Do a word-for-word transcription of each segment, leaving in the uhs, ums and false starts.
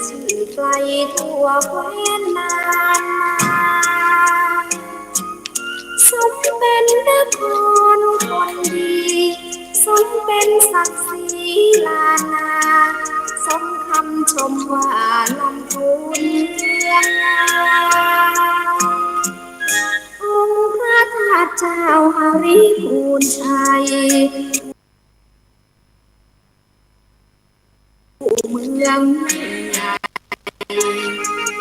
ชื่อไกลทั่วแคว้นนานมา สมเป็นนครคนดี สมเป็นศักดิ์ศรีล้านนา สมคำชมว่าลำพูนเมืองนา องค์พระธาตุเจ้าหริพูนชัย เมืองใหญ่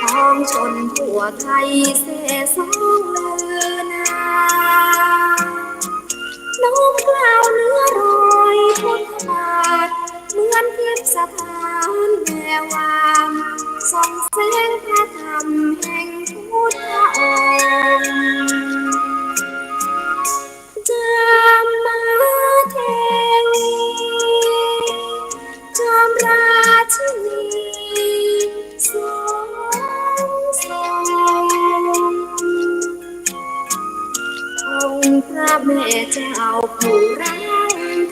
ของชนทั่วไทยแซ่ซ้องลือนาม น้อมเกล้าเนื้อรอยพุทธบาท เหมือนทิพย์สถานแวววาม ส่องแสงพระธรรมแห่งพุทธองค์ จามเทวี จอมราชินีสองทรง องค์พระแม่เจ้าผู้รัง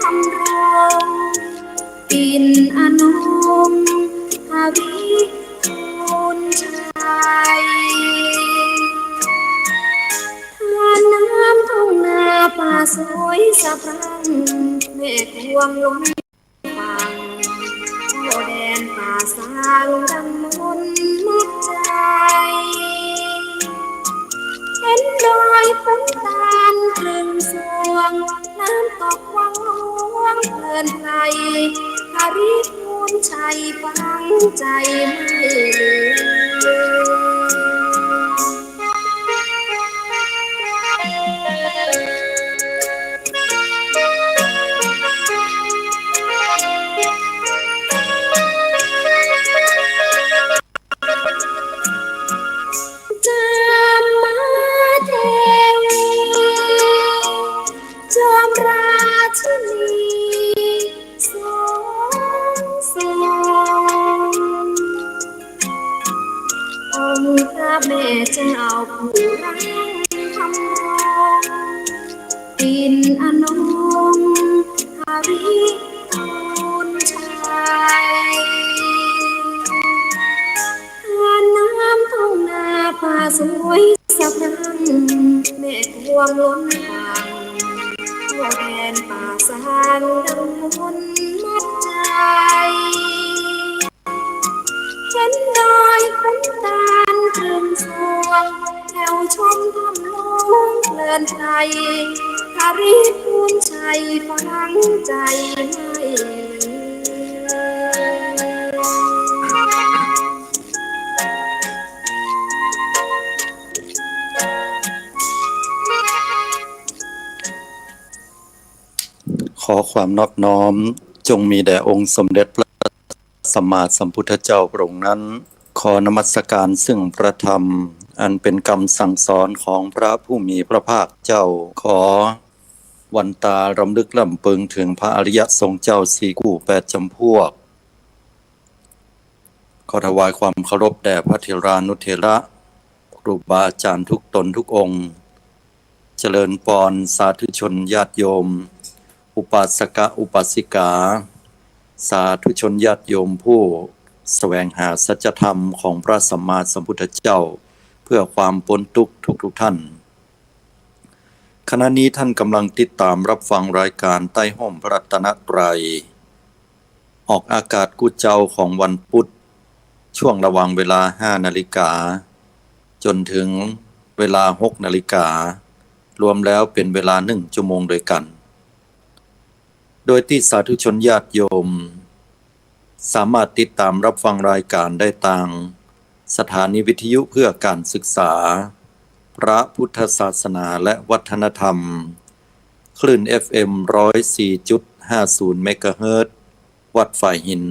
ธรรมรงค์ อินทร์อนงค์หริพูนชัย ทานน้ำทุ่งนาป่าสวยสะพรั่ง แม่กวงล้นฝั่ง โอ้แดนป่าสางดังมนต์มัดใจ เห็นดอยขุนตาลครึ่งส่วง น้ำตกวังหลวงเพลินไพร หริพูนชัยฝังใจไม่ลืม จามเทวี จอมราชินีสองทรง องค์พระแม่เจ้าผู้รังธรรมรงค์ อินทร์อนงค์หริพูนชัย ทานน้ำทุ่งนาป่าสวยสะพรั่ง แม่กวงล้นฝั่ง โอ้แดนป่าสางดังมนต์มัดใจ เห็นดอยขุนตาลครึ่งส่วง แถวชมธรรมลงเพลินไพร หริพูนชัยฝังใจไม่ลืม ขอความนอบน้อมจงมีแด่องค์สมเด็จพระสัมมาสัมพุทธเจ้าพระองค์นั้น ขอนมัสการซึ่งพระธรรม อันเป็นกำสั่งสอนของพระผู้มีพระภาคเจ้า ขอวันตารำลึกรำพึงถึงพระอริยสงฆ์เจ้าสี่คู่แปดจำพวก ขอถวายความเคารพแด่พระเถรานุเถระ ครูบาอาจารย์ทุกตนทุกองค์ เจริญปอนสาธุชนญาติโยม อุปาสกะอุปาสิกา สาธุชนญาติโยมผู้แสวงหาสัจธรรมของพระสัมมาสัมพุทธเจ้า เพื่อความป๊นตุ๊กข์ทุกๆ ท่าน ขณะนี้ท่านกำลังติดตามรับฟังรายการใต้ฮ่มพระรัตนตรัย ออกอากาศกู้เจ๊าของวันพุธ ช่วงระหว่างเวลาห้านาฬิกา จนถึงเวลาหกนาฬิกา รวมแล้วเป็นเวลาหนึ่งชั่วโมงด้วยกัน โดยตี้สาธุชนญาติโยม สามารถติดตามรับฟังรายการได้ตางสถานีวิทยุเพื่อการศึกษาพระพุทธศาสนาและวัฒนธรรม คลื่น เอฟเอ็ม ร้อยสี่จุดห้าศูนย์ เมกะเฮิรตซ์ วัดฝายหิน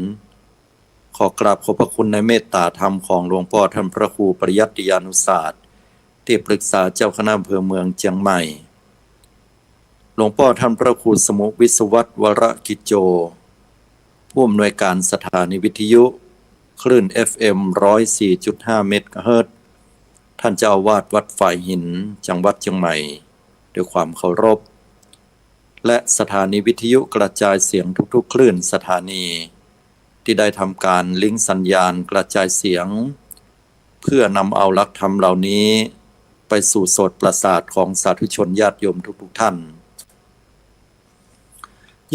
ขอกราบขอบพระคุณในเมตตาธรรมของหลวงป้อท่านพระครูปริยัติยานุศาสตร์ ตี้ปรึกษาเจ้าคณะอำเภอเมืองเจียงใหม่ หลวงป้อท่านพระครูสมุห์ วิศวัตรวรกิจโจ ผู้อำนวยการสถานีวิทยุ คลื่น เอฟเอ็ม ร้อยสี่จุดห้า เมกะเฮิรตซ์ ท่านเจ้าอาวาสวัดฝายหิน จังหวัดเจียงใหม่ ด้วยความเคารพ และสถานีวิทยุกระจายเสียงทุกๆ คลื่นสถานี ที่ได้ทำการลิงก์สัญญาณกระจายเสียง เพื่อนำเอาหลักธรรมเหล่านี้ไปสู่โสตประสาทของสาธุชนญาติโยมทุกๆท่าน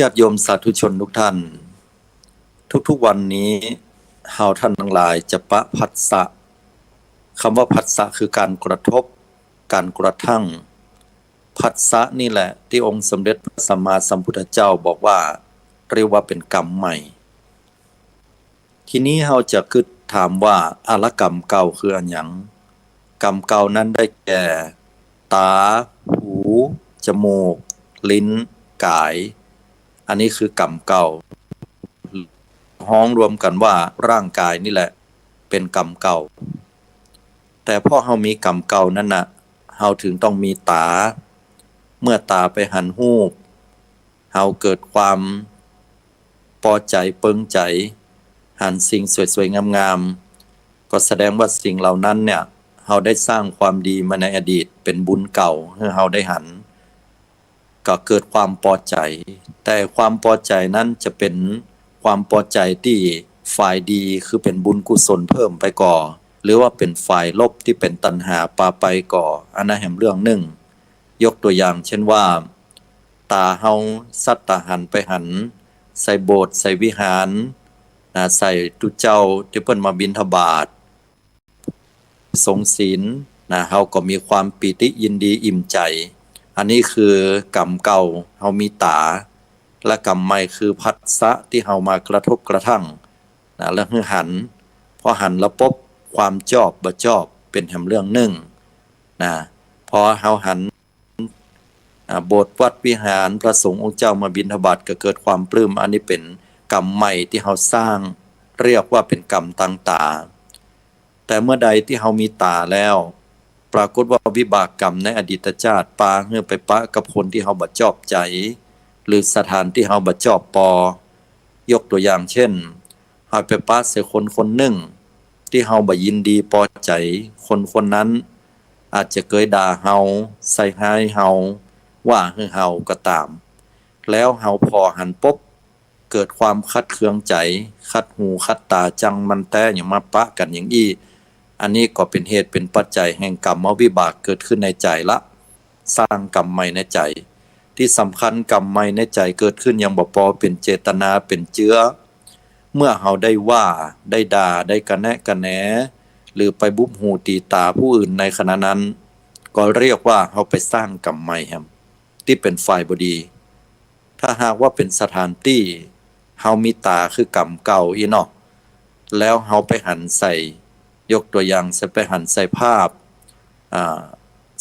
ญาติโยมสาธุชนทุกท่าน ทุกๆวันนี้เฮาท่านทั้งหลายจะปะผัสสะ คำว่าผัสสะคือการกระทบ การกระทั่ง ผัสสะนี่แหละที่องค์สมเด็จพระสัมมาสัมพุทธเจ้าบอกว่าเรียกว่าเป็นกรรมใหม่ ทีนี้เฮาจะกึ๊ดถามว่า อะ ละกรรมเก่าคืออะหยัง กรรมเก่านั้นได้แก่ ตา หู จมูก ลิ้น กาย อันนี้คือกรรมเก่า ฮ้องรวมกั๋นว่าร่างกายนี่แหละเป็นกรรมเก่า แต่เพราะเฮามีกรรมเก่านั้นน่ะ เฮาถึงต้องมีต๋า เมื่อต๋าไปหันฮูป เฮาเกิดความปอใจ๋เปิงใจ๋ หันสิ่งสวยๆงามๆ ก็แสดงว่าสิ่งเหล่านั้นเนี่ย เฮาได้สร้างความดีมาในอดีต เป๋นบุญเก่าหื้อเฮาได้หัน ก็เกิดความปอใจ๋ แต่ความปอใจ๋นั้นจะเป๋นความปอใจ๋ตี้ฝ่ายดี คือเป๋นบุญกุศลเพิ่มไปก่อ หรือว่าเป๋นฝ่ายลบตี้เป๋นตัณหาปาไปก่อ อันนั้นแหมเรื่องนึ่ง ยกตั๋วอย่างเช่นว่า ต๋าเฮาสักต๋าหันไปหัน ใส่โบสถ์ ใส่วิหาร นะ ใส่ตุ๊เจ้าตี้เปิ้นมาบิณฑบาต สงฆ์ศีล นะ เฮาก็มีความปีติยินดีอิ่มใจ๋ อันนี้คือกรรมเก่า เฮามีต๋า และกรรมใหม่คือผัสสะตี้เฮามากระทบกระทั่ง นะ แล้วหื้อหัน พอหันแล้วปุ๊บ ความจอบบ่จอบ เป๋นแหมเรื่องนึ่ง นะ พอเฮาหัน อ่า โบสถ์วัดวิหาร พระสงฆ์องค์เจ้ามาบิณฑบาตก็เกิดความปลื้ม อันนี้เป๋นกรรมใหม่ตี้เฮาสร้าง เรียกว่าเป๋นกรรมตางต๋า แต่เมื่อใดตี้เฮามีต๋าแล้ว ปรากฏว่าวิบากกรรมในอดีตชาติปาหื้อไปปะกับคนตี้เฮาบ่จอบใจ๋ หรือสถานตี้เฮาบ่จอบปอ ยกตั๋วอย่างเช่น เฮาไปปะใส่คนคนนึ่งตี้เฮาบ่ยินดีปอใจ๋ คนคนนั้นอาจจะเกยด่าเฮา ใส่ฮ้ายเฮา ว่าหื้อเฮาก็ต๋าม แล้วเฮาผ่อหันปุ๊บ เกิดความขัดเคืองใจ๋ ขัดหูขัดต๋า จังมันแต๊ หยังมาปะกั๋นอย่างอี้ อันนี้ก็เป๋นเหตุเป๋นปัจจัยแห่งกรรมวิบากเกิดขึ้นในใจ๋ละ สร้างกรรมใหม่ในใจ๋ ตี้สำคัญกรรมใหม่ในใจ๋เกิดขึ้นยังบ่ปอ เป๋นเจตนา เป๋นเจื๊อ เมื่อเฮาได้ว่า ได้ด่า ได้กระแนะกระแหน หรือไปบุบหูตี๋ต๋าผู้อื่นในขณะนั้น ก็เรียกว่าเฮาไปสร้างกรรมใหม่แหม ตี้เป๋นฝ่ายบ่ดี ถ้าหากว่าเป๋นสถานตี้ เฮามีต๋าคือกรรมเก่าอี้เนาะ แล้วเฮาไปหันใส่ ยกตั๋วอย่างเช่นไปหันใส่ภาพ อ่า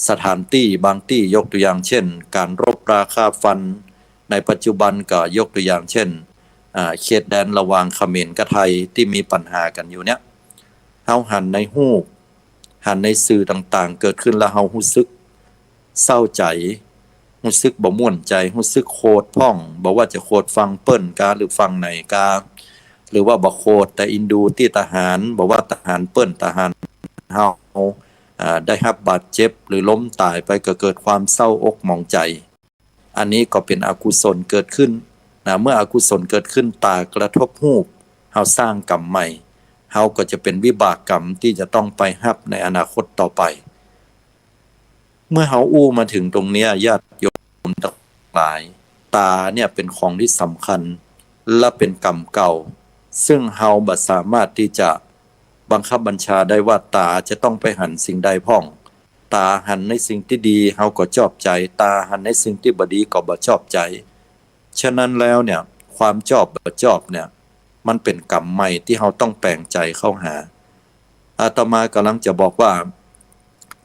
สถานตี้บางตี้ ยกตั๋วอย่างเช่น ก๋านรบราฆ่าฟัน ในปัจจุบันก็ยกตั๋วอย่างเช่น อ่า เขตแดนระหว่างเขมรกับไทยตี้มีปัญหากั๋นอยู่เนี่ย เฮาหันในฮูป หันในสื่อต่างๆ เกิดขึ้นแล้วเฮาฮู้สึกเศร้าใจ๋ ฮู้สึกบ่ม่วนใจ๋ ฮู้สึกโขดพ่อง บ่ว่าจะโขดฝั่งเปิ้นกา หรือฝั่งไหนกา หรือว่าบ่โขดแต่อินดูตี้ทหาร บ่ว่าทหารเปิ้นทหารเฮา อ่า ได้ฮับบาดเจ็บหรือล้มต๋ายไปก็เกิดความเศร้าอกหมองใจ๋ อันนี้ก็เป๋นอกุศลเกิดขึ้นนะ เมื่ออกุศลเกิดขึ้น ต๋ากระทบฮูป เฮาสร้างกรรมใหม่ เฮาก็จะเป๋นวิบากกรรมตี้จะต้องไปฮับในอนาคตต่อไป เมื่อเฮาอู้มาเถิงตรงเนี้ย ญาติโยมทั้งหลาย ต๋าเนี่ยเป๋นของตี้สำคัญ และเป๋นกรรมเก่า ซึ่งเฮาบ่สามารถตี้จะบังคับบัญชาได้ว่าต๋าจะต้องไปหันสิ่งใดพ่อง ต๋าหันในสิ่งตี้ดี เฮาก็จอบใจ๋ ต๋าหันในสิ่งตี้บ่ดีก็บ่จอบใจ๋ ฉะนั้นแล้วเนี่ย ความจอบบ่จอบเนี่ย มันเป๋นกรรมใหม่ตี้เฮาต้องแป๋งใจ๋เข้าหา อาตมากำลังจะบอกว่า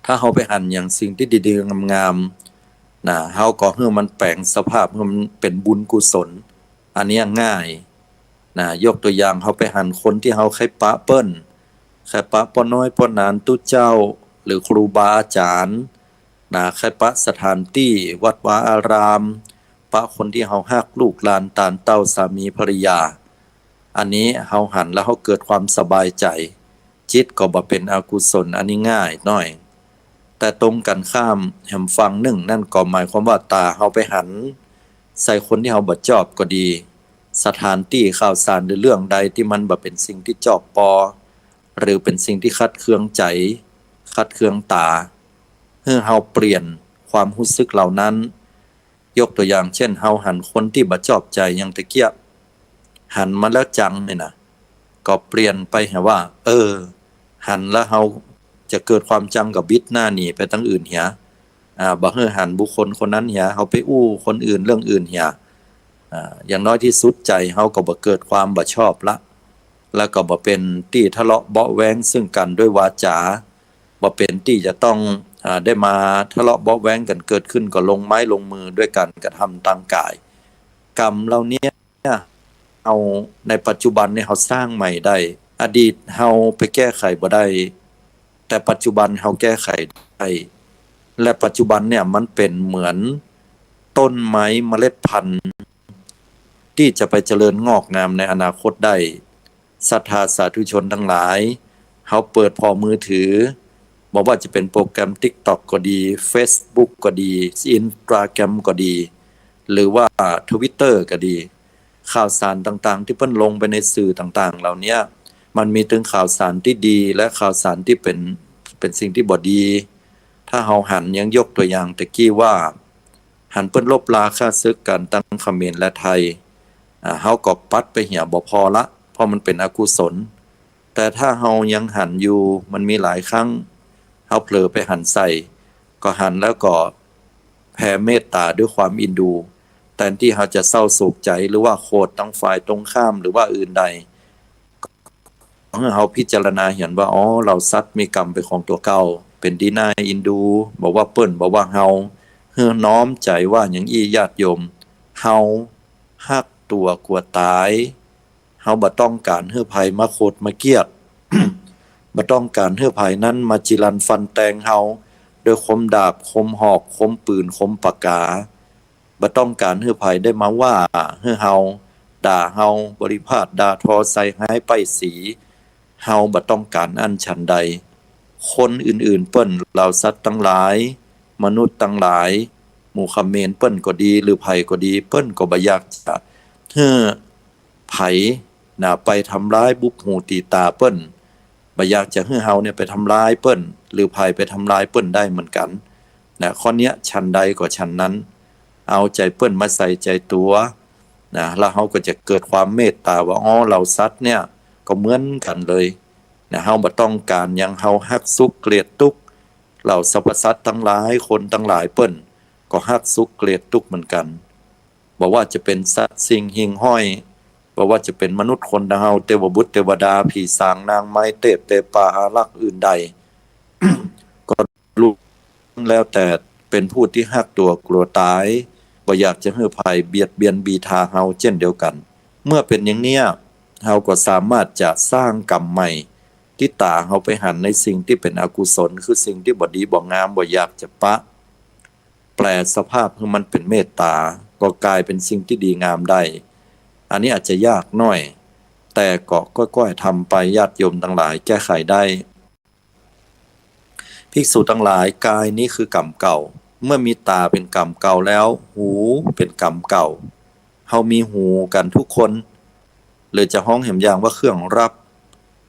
ถ้าเฮาไปหันอย่างสิ่งตี้ดีๆ งามๆ นะ เฮาก็หื้อมันแป๋งสภาพ หื้อมันเป๋นบุญกุศล อันเนี้ยง่าย นะ ยกตั๋วอย่าง เฮาไปหันคนตี้เฮาใค่ปะเปิ้น ใค่ปะป้อน้อยป้อหนานตุ๊เจ้า หรือครูบาอาจ๋ารย์ นะ ใค่ปะสถานตี้ วัดวาอาราม ปะคนตี้เฮาฮัก ลูกหลาน ตานเต้า สามีภรรยา อันนี้เฮาหันแล้วเฮาเกิดความสบายใจ๋ จิตก็บ่เป๋นอกุศล อันนี้ง่ายหน้อย แต่ตรงกั๋นข้ามแหมฝั่งนึ่ง นั่นก็หมายความว่าต๋าเฮาไปหันใส่คนตี้เฮาบ่จอบก็ดี สถานตี้ข่าวสารหรือเรื่องใดตี้มันบ่เป๋นสิ่งตี้จอกปอ หรือเป๋นสิ่งตี้ขัดเคืองใจ๋ ขัดเคืองต๋า หื้อเฮาเปลี่ยนความฮู้สึกเหล่านั้น ยกตั๋วอย่างเจ้น เฮาหันคนตี้บ่จอบใจ๋อย่างตะเกียะ หันมาแล้วจังนี่นะ ก็เปลี่ยนไปหาว่า เออ หันแล้วเฮาจะเกิดความจังก็บิดหน้าหนีไปตังอื่นเหีย อ่า บ่หื้อหันบุคคลคนนั้นเหีย เฮาไปอู้คนอื่นเรื่องอื่นเหีย อ่า อย่างน้อยตี้สุดใจ๋เฮาก็บ่เกิดความบ่ชอบละ แล้วก็บ่เป๋นตี้ทะเลาะเบาะแว้งซึ่งกั๋นด้วยวาจ๋า บ่เป๋นตี้จะต้อง อ่า ได้มาทะเลาะเบาะแว้งกั๋นเกิดขึ้น ก็ลงไม้ลงมือด้วยก๋านกระทำตางก๋าย กรรมเหล่าเนี้ย เฮาในปัจจุบันเนี่ยเฮาสร้างใหม่ได้ อดีตเฮาไปแก้ไขบ่ได้ แต่ปัจจุบันเฮาแก้ไขได้ และปัจจุบันเนี่ยมันเป๋นเหมือนต้นไม้เมล็ดพันธุ์ ตี้จะไปเจริญงอกงามในอนาคตได้ ศรัทธาสาธุชนตังหลาย เฮาเปิดผ่อมือถือ บ่ว่าจะเป๋นโปรแกรมติ๊กต็อกก็ดี เฟซบุ๊กก็ดี อินสตาแกรมก็ดี หรือว่าทวิตเตอร์ก็ดี ข่าวสารต่างๆ ตี้เปิ้นลงไปในสื่อต่างๆ เหล่าเนี้ย มันมีตึงข่าวสารตี้ดีและข่าวสารตี้เป๋น เป๋นสิ่งตี้บ่ดี ถ้าเฮาหัน อย่างยกตั๋วอย่างตะกี้ว่า หันเปิ้นลบลาข้าศึกกั๋นตังเขมรและไทย อ่า เฮาก็ปัดไปเหียบ่ผ่อละ เพราะมันเป๋นอกุศล แต่ถ้าเฮายังหันอยู่ มันมีหลายครั้ง เฮาเผลอไปหันใส่ ก็หันแล้วก็แผ่เมตต๋าด้วยความเอ็นดู แตนตี้เฮาจะเศร้าโศกใจ๋ หรือว่าโขดตังฝ่ายตรงข้าม หรือว่าอื่นใด ก็หื้อเฮาพิจารณาหันว่า อ๋อ เหล่าสัตว์มีกรรมเป๋นของตั๋วเก่า เป๋นตี้น่าเอ็นดู บ่ว่าเปิ้น บ่ว่าเฮา หื้อน้อมใจ๋ว่าอย่างอี้ญาติโยม เฮาฮักตั๋วกั๋วต๋าย เฮาบ่ต้องก๋านหื้อใผมาโขดมาเคียด บ่ต้องก๋านหื้อใผนั้นมาจิรันฟันแตงเฮา ด้วยคมดาบ คมหอก คมปืน คมปากกา บ่ต้องก๋านหื้อใผได้มาว่าหื้อเฮา ด่าเฮา บริพาทด่าทอใส่ฮ้ายป้ายสี เฮาบ่ต้องก๋านอั้นฉันใด คนอื่นๆ เปิ้น เหล่าสัตว์ตังหลาย มนุษย์ตังหลาย หมู่เขมรเปิ้นก็ดี หรือใผก็ดี เปิ้นก็บ่อยากจะหื้อใผนะ ไปทำร้ายบุบหูตีต๋าเปิ้น บ่อยากจะหื้อเฮาเนี่ยไปทำร้ายเปิ้น หรือใผไปทำร้ายเปิ้นได้เหมือนกั๋นนะ ข้อเนี้ยฉันใดก็ฉันนั้น เอาใจ๋เปิ้นมาใส่ใจ๋ตั๋วนะ แล้วเฮาก็จะเกิดความเมตต๋าว่า อ๋อ เหล่าสัตว์เนี่ยก็เหมือนกั๋นเลยนะ เฮาบ่ต้องก๋านหยัง เฮาฮักสุขเกลียดตุ๊กข์ เหล่าสรรพสัตว์ตังหลาย คนตังหลายเปิ้นก็ฮักสุขเกลียดตุ๊กข์เหมือนกั๋น บ่ว่าจะเป๋นสัตว์สิ่งหิ่งห้อย บ่ว่าจะเป๋นมนุษย์คนดังเฮา เตวบุตรเตวดา ผีสางนางไม้ เตพเตปาอารักษ์อื่นใด ก็ล้วนแล้วแต่เป๋นผู้ตี้ฮักตั๋วกั๋วต๋าย บ่อยากจะหื้อใผเบียดเบียนบีทาเฮาเจ้นเดียวกั๋น เมื่อเป๋นอย่างเนี้ย เฮาก็สามารถจะสร้างกรรมใหม่ ตี้ต๋าเฮาไปหันในสิ่งตี้เป๋นอกุศล คือสิ่งตี้บ่ดีบ่งาม บ่อยากจะปะ แปลสภาพหื้อมันเป๋นเมตต๋า ก็ก๋ายเป๋นสิ่งตี้ดีงามได้ อันนี้อาจจะยากหน้อย แต่ก็ก้อยๆ ทำไป ญาติโยมตังหลายแก้ไขได้ ภิกษุตังหลาย กายนี้คือกรรมเก่า เมื่อมีต๋าเป๋นกรรมเก่าแล้ว หูเป๋นกรรมเก่า เฮามีหูกั๋นทุกคน หรือจะฮ้องแหมอย่างว่าเครื่องรับ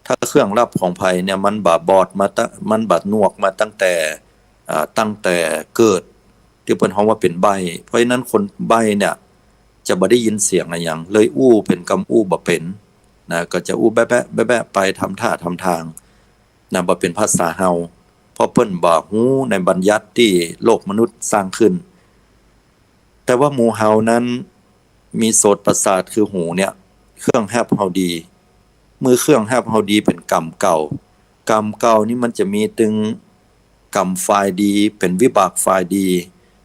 ถ้าเครื่องรับของใผเนี่ย มันบ่บอดมาตั้ง มันบ่หนวกมาตั้งแต่ อ่า ตั้งแต่เกิด ตี้เปิ้นฮ้องว่าเป๋นใบ้ เพราะฉะนั้นคนใบ้เนี่ย จะบ่ได้ยินเสียงอะหยัง เลยอู้เป๋นกำอู้บ่เป๋นนะ ก็จะอู้แบ๊ะๆ แบ๊ะๆ ไป ทำท่าทำทางนะ บ่เป๋นภาษาเฮา เพราะเปิ้นบ่ฮู้ในบัญญัติตี้โลกมนุษย์สร้างขึ้น แต่ว่าหมู่เฮานั้น มีโสตประสาทคือหูเนี่ย เครื่องฮับเฮาดี เมื่อเครื่องฮับเฮาดีเป๋นกรรมเก่า กรรมเก่านี้มันจะมีตึงกรรมฝ่ายดี เป๋นวิบากฝ่ายดี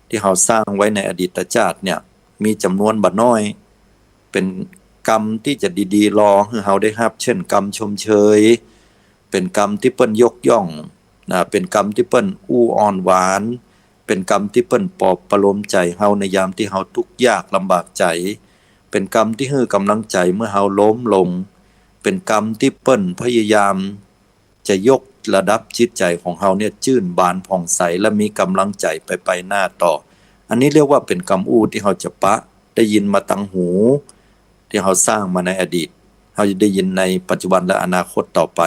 ตี้เฮาสร้างไว้ในอดีตชาติเนี่ย มีจ๋ำนวนบ่น้อย เป๋นกรรมตี้จะดีๆ รอหื้อเฮาได้ฮับ เจ้นกรรมชมเชย เป๋นกรรมตี้เปิ้นยกย่องนะ เป๋นกรรมตี้เปิ้นอู้อ่อนหวาน เป๋นกรรมตี้เปิ้นปลอบประโลมใจ๋เฮาในยามตี้เฮาตุ๊กข์ยากลำบากใจ๋ เป๋นกรรมตี้หื้อกำลังใจ๋เมื่อเฮาล้มลง เป๋นกรรมตี้เปิ้นพยายามจะยกระดับจิตใจ๋ของเฮาเนี่ยจื้นบานผ่องใส และมีกำลังใจ๋ไปไปหน้าต่อ อันนี้เรียกว่าเป๋นกำอู้ตี้เฮาจะปะ ได้ยินมาตังหู ตี้เฮาสร้างมาในอดีต เฮาจะได้ยินในปัจจุบันและอนาคตต่อไป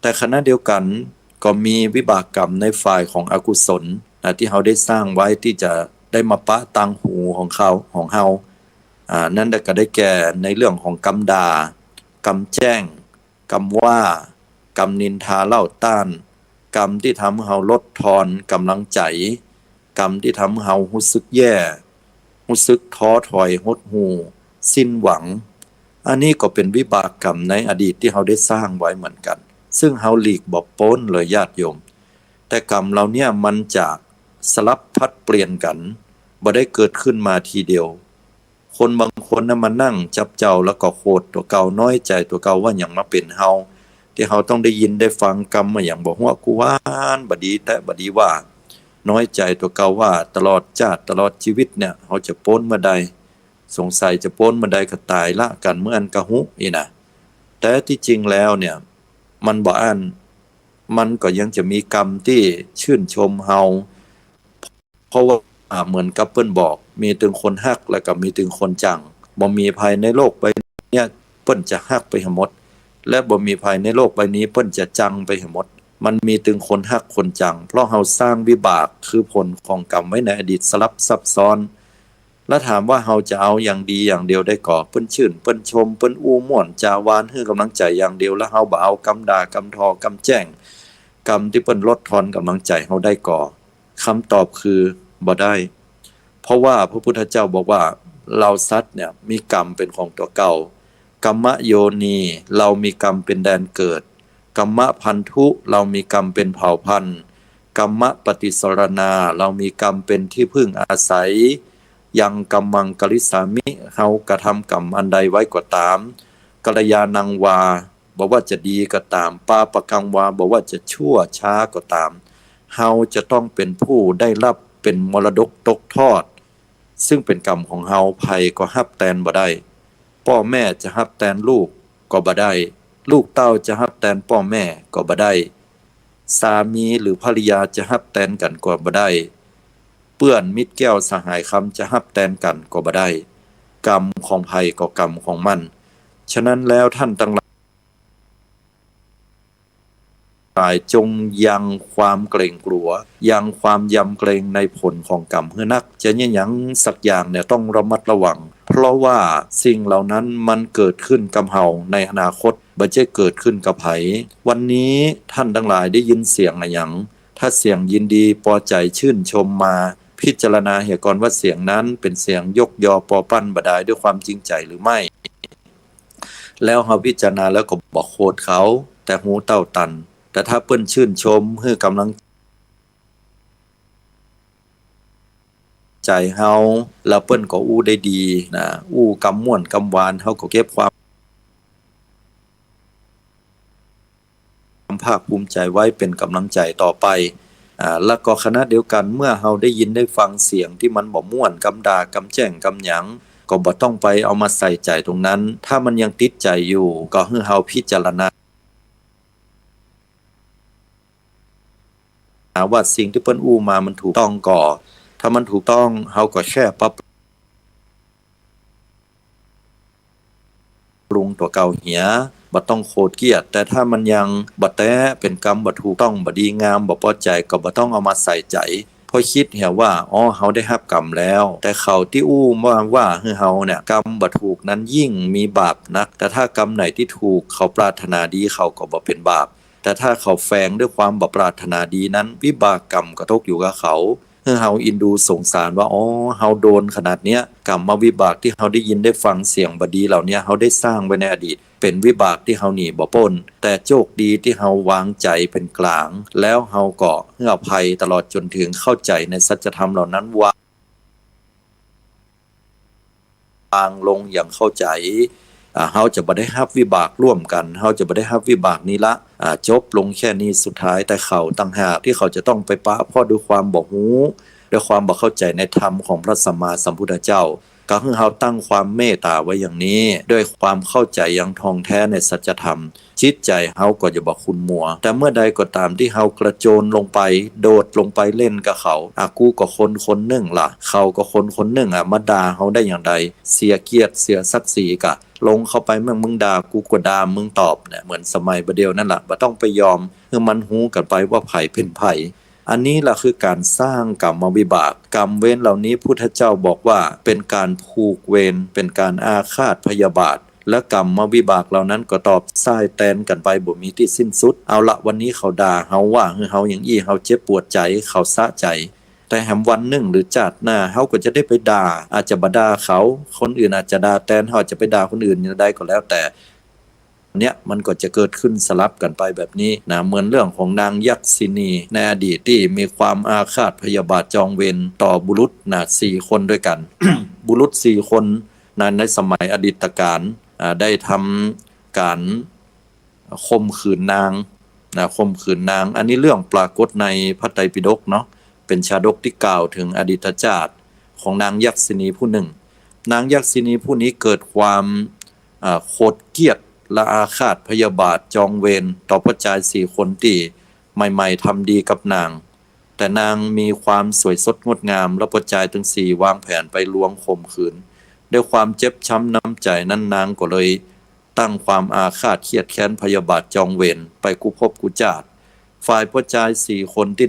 แต่ขณะเดียวกั๋นก็มีวิบากกรรมในฝ่ายของอกุศลนะ ตี้เฮาได้สร้างไว้ตี้จะได้มาปะตางหูของเขา ของเฮา อ่า นั้นก็ได้แก่ในเรื่องของกรรมด่า กรรมแจ้ง กรรมว่า กรรมนินทาเล่าต้าน กรรมตี้ทำหื้อเฮาลดทอนก๋ำลังใจ๋ กรรมตี้ทำหื้อเฮาฮู้สึกแย่ ฮู้สึกท้อถอย หดหู่ สิ้นหวัง อันนี้ก็เป๋นวิบากกรรมในอดีตตี้เฮาได้สร้างไว้เหมือนกั๋น ซึ่งเฮาหลีกบ่ป๊นเลยญาติโยม แต่กรรมเหล่าเนี้ยมันจะสลับผลัดเปลี่ยนกั๋น บ่ได้เกิดขึ้นมาทีเดียว คนบางคนนะมานั่งจับเจ้าแล้วก็โขดตั๋วเก่า น้อยใจ๋ตั๋วเก่าว่าหยังมาเป๋นเฮา ตี้เฮาต้องได้ยินได้ฟังกรรมมาหยังบ่ฮู้ กูว่าบ่ดีแต๊บ่ดีว่า น้อยใจ๋ตั๋วเก่าว่าตลอดจาติตลอดจีวิตเนี่ย เฮาจะป๊นเมื่อใด สงสัยจะป๊นเมื่อใดก็ต๋ายละกั๋นเมื่ออั้นกาฮู้อี้นะ แต่ตี้จริงแล้วเนี่ย มันบ่อั้น มันก็ยังจะมีกรรมตี้ชื่นชมเฮา เพราะว่าเหมือนกับเปิ้นบอก มีตึงคนฮักแล้วก็มีตึงคนจัง บ่มีใผในโลกใบเนี้ยเปิ้นจะฮักไปหื้อหมด และบ่มีใผในโลกใบนี้เปิ้นจะจังไปหื้อหมด มันมีตึงคนฮักคนจัง เพราะเฮาสร้างวิบากคือผลของกรรมไว้ในอดีตสลับซับซ้อน แล้วถามว่าเฮาจะเอาอย่างดีอย่างเดียวได้ก่อ เปิ้นชื่น เปิ้นชม เปิ้นอู้ม่วนจ๋าหวาน หื้อกำลังใจ๋อย่างเดียว แล้วเฮาบ่เอากำด่ากำทอกำแจ้ง กำตี้เปิ้นลดทอนกำลังใจ๋เฮาได้ก่อ กำตอบคือบ่ได้ เพราะว่าพระพุทธเจ้าบอกว่า เฮาสัตว์เนี่ยมีกรรมเป๋นของตั๋วเก่า กัมมะโยนี เฮามีกรรมเป๋นแดนเกิด กัมมะพันธุ เฮามีกรรมเป๋นเผ่าพันธุ์ กัมมะปฏิสรณา เฮามีกรรมเป๋นตี้พึ่งอาศัย ยังกัมมังกริสสามิ เฮากระทำกรรมอันใดไว้ก็ต๋าม กัลยาณังวา บ่ว่าจะดีก็ต๋าม ปาปะกังวา บ่ว่าจะชั่วช้าก็ต๋าม เฮาจะต้องเป๋นผู้ได้ฮับเป๋นมรดกตกทอด ซึ่งเป๋นกรรมของเฮา ใผก็ฮับแตนบ่ได้ ป้อแม่จะฮับแตนลูกก็บ่ได้ ลูกเต้าจะฮับแตนป้อแม่ก็บ่ได้ สามีหรือภริยาจะฮับแตนกั๋นก็บ่ได้ เปื้อนมิตรแก้วสหายคำจะฮับแตนกั๋นก็บ่ได้ กรรมของใผก็กรรมของมัน ฉะนั้นแล้วท่านตังหลาย หลายจงยังความเกรงกลัว ยังความยำเกรงในผลของกรรมหื้อนัก จะเยียะหยังสักอย่างเนี่ยต้องระมัดระวัง เพราะว่าสิ่งเหล่านั้นมันเกิดขึ้นกับเฮาในอนาคต บ่ใจ้เกิดขึ้นกับใผ วันนี้ท่านตังหลายได้ยินเสียงอะหยัง ถ้าเสียงยินดีปอใจ๋ชื่นชมมา พิจารณาเหียก่อนว่าเสียงนั้นเป๋นเสียงยกยอปอปั้นบ่ดายด้วยความจริงใจ๋หรือไม่ แล้วเฮาพิจารณาแล้วก็บ่โขดเขา แต่ฮูเต้าตัน แต่ถ้าเปิ้นชื่นชม หื้อกำลังใจ๋เฮา แล้วเปิ้นก็อู้ได้ดีนะ อู้กำม่วนกำหวาน เฮาก็เก็บความ ความภาคภูมิใจ๋ไว้เป๋นกำลังใจ๋ต่อไป อ่า แล้วก็ขณะเดียวกั๋น เมื่อเฮาได้ยินได้ฟังเสียงตี้มันบ่ม่วน กำด่ากำแจ้งกำหยัง ก็บ่ต้องไปเอามาใส่ใจ๋ตรงนั้น ถ้ามันยังติดใจ๋อยู่ ก็หื้อเฮาพิจารณา หาว่าสิ่งตี้เปิ้นอู้มามันถูกต้องก่อ ถ้ามันถูกต้อง เฮาก็แค่ปรับปรุงตั๋วเก่าเหีย บ่ต้องโขดเกี้ย แต่ถ้ามันยังบ่แต๊ เป๋นกำบ่ถูกต้อง บ่ดีงาม บ่ปอใจ๋ ก็บ่ต้องเอามาใส่ใจ๋ เพราะกึ๊ดเหียว่า อ๋อ เฮาได้ฮับกำแล้ว แต่เขาตี้อู้มาว่าหื้อเฮาเนี่ย กำบ่ถูกนั้นยิ่งมีบาปนัก แต่ถ้ากำไหนตี้ถูก เขาปรารถนาดี เขาก็บ่เป๋นบาป แต่ถ้าเขาแฝงด้วยความบ่ปรารถนาดีนั้น วิบากกรรมก็ตกอยู่กับเขา หื้อเฮาอินดูสงสารว่า อ๋อ เฮาโดนขนาดเนี้ย กรรมวิบากตี้เฮาได้ยินได้ฟังเสียงบ่ดีเหล่าเนี้ย เฮาได้สร้างไว้ในอดีต เป๋นวิบากตี้เฮาหนีบ่ป๊น แต่โจคดีตี้เฮาวางใจ๋เป๋นกลาง แล้วเฮาก็หื้ออภัยตลอดจ๋นเถิงเข้าใจ๋ในสัจธรรมเหล่านั้น วาง วางลงอย่างเข้าใจ๋ อ่า เฮาจะบ่ได้ฮับวิบากร่วมกั๋น เฮาจะบ่ได้ฮับวิบากนี้ละ อ่า จบลงแค่นี้ สุดท้ายแต่เขาต่างหากตี้เขาจะต้องไปปะ เพราะด้วยความบ่ฮู้ ด้วยความบ่เข้าใจ๋ในธรรมของพระสัมมาสัมพุทธเจ้า ก็หื้อเฮาตั้งความเมตต๋าไว้อย่างนี้ ด้วยความเข้าใจ๋อย่างถ่องแท้ในสัจธรรม จิตใจ๋เฮาก็จะบ่ขุ่นมัว แต่เมื่อใดก็ต๋ามตี้เฮากระโจนลงไป โดดลงไปเล่นกับเขา อะ กูก็คนคนนึ่งละ เขาก็คนคนนึ่งอะ มาด่าเฮาได้อย่างใด เสียเกียรติ เสียศักดิ์ศรีกะ ลงเข้าไป เมื่อมึงด่ากูก็ด่ามึงตอบเนี่ย เหมือนสมัยบ่าเดี่ยวนั่นละ บ่ต้องไปยอม หื้อมันฮู้กั๋นไปว่าใผเป๋นใผ อันนี้ละคือก๋านสร้างกรรมวิบาก กรรมเวรเหล่านี้พุทธเจ้าบอกว่าเป๋นก๋านผูกเวร เป๋นก๋านอาฆาตพยาบาท และกรรมวิบากเหล่านั้นก็ตอบส่ายแตนกั๋นไปบ่มีตี้สิ้นสุด เอาละ วันนี้เขาด่าเฮาว่าหื้อเฮาอย่างอี้ เฮาเจ็บปวดใจ๋ เขาสะใจ๋ แต่แหมวันนึ่งหรือจาติหน้า เฮาก็จะได้ไปด่า อาจจะบ่ด่าเขา คนอื่นอาจจะด่าแตน เฮาอาจจะไปด่าคนอื่นอย่างใดก็แล้วแต่ เนี่ยมันก็จะเกิดขึ้นสลับกั๋นไปแบบนี้นะ เหมือนเรื่องของนางยักษินีในอดีตตี้มีความอาฆาตพยาบาทจองเวรต่อบุรุษนะ สี่คนด้วยกั๋น บุรุษสี่คนนะ ในสมัยอดีตก๋าล อ่า ได้ทำก๋านข่มขืนนางนะ ข่มขืนนาง อันนี้เรื่องปรากฏในพระไตรปิฎกเนาะ เป๋นชาดกตี้กล่าวเถิงอดีตชาติของนางยักษินีผู้นึ่ง นางยักษินีผู้นี้เกิดความ อ่า โขดเกลียดและอาฆาตพยาบาทจองเวรต่อป้อจายสี่คนตี้ใหม่ๆ ทำดีกับนาง แต่นางมีความสวยสดงดงาม และป้อจายตึงสี่วางแผนไปลวงข่มขืน ด้วยความเจ็บช้ำน้ำใจ๋นั้น นางก็เลยตั้งความอาฆาตเคียดแค้นพยาบาทจองเวรไปกู้ภพกู้จาติ ฝ่ายป้อจายสี่คนตี้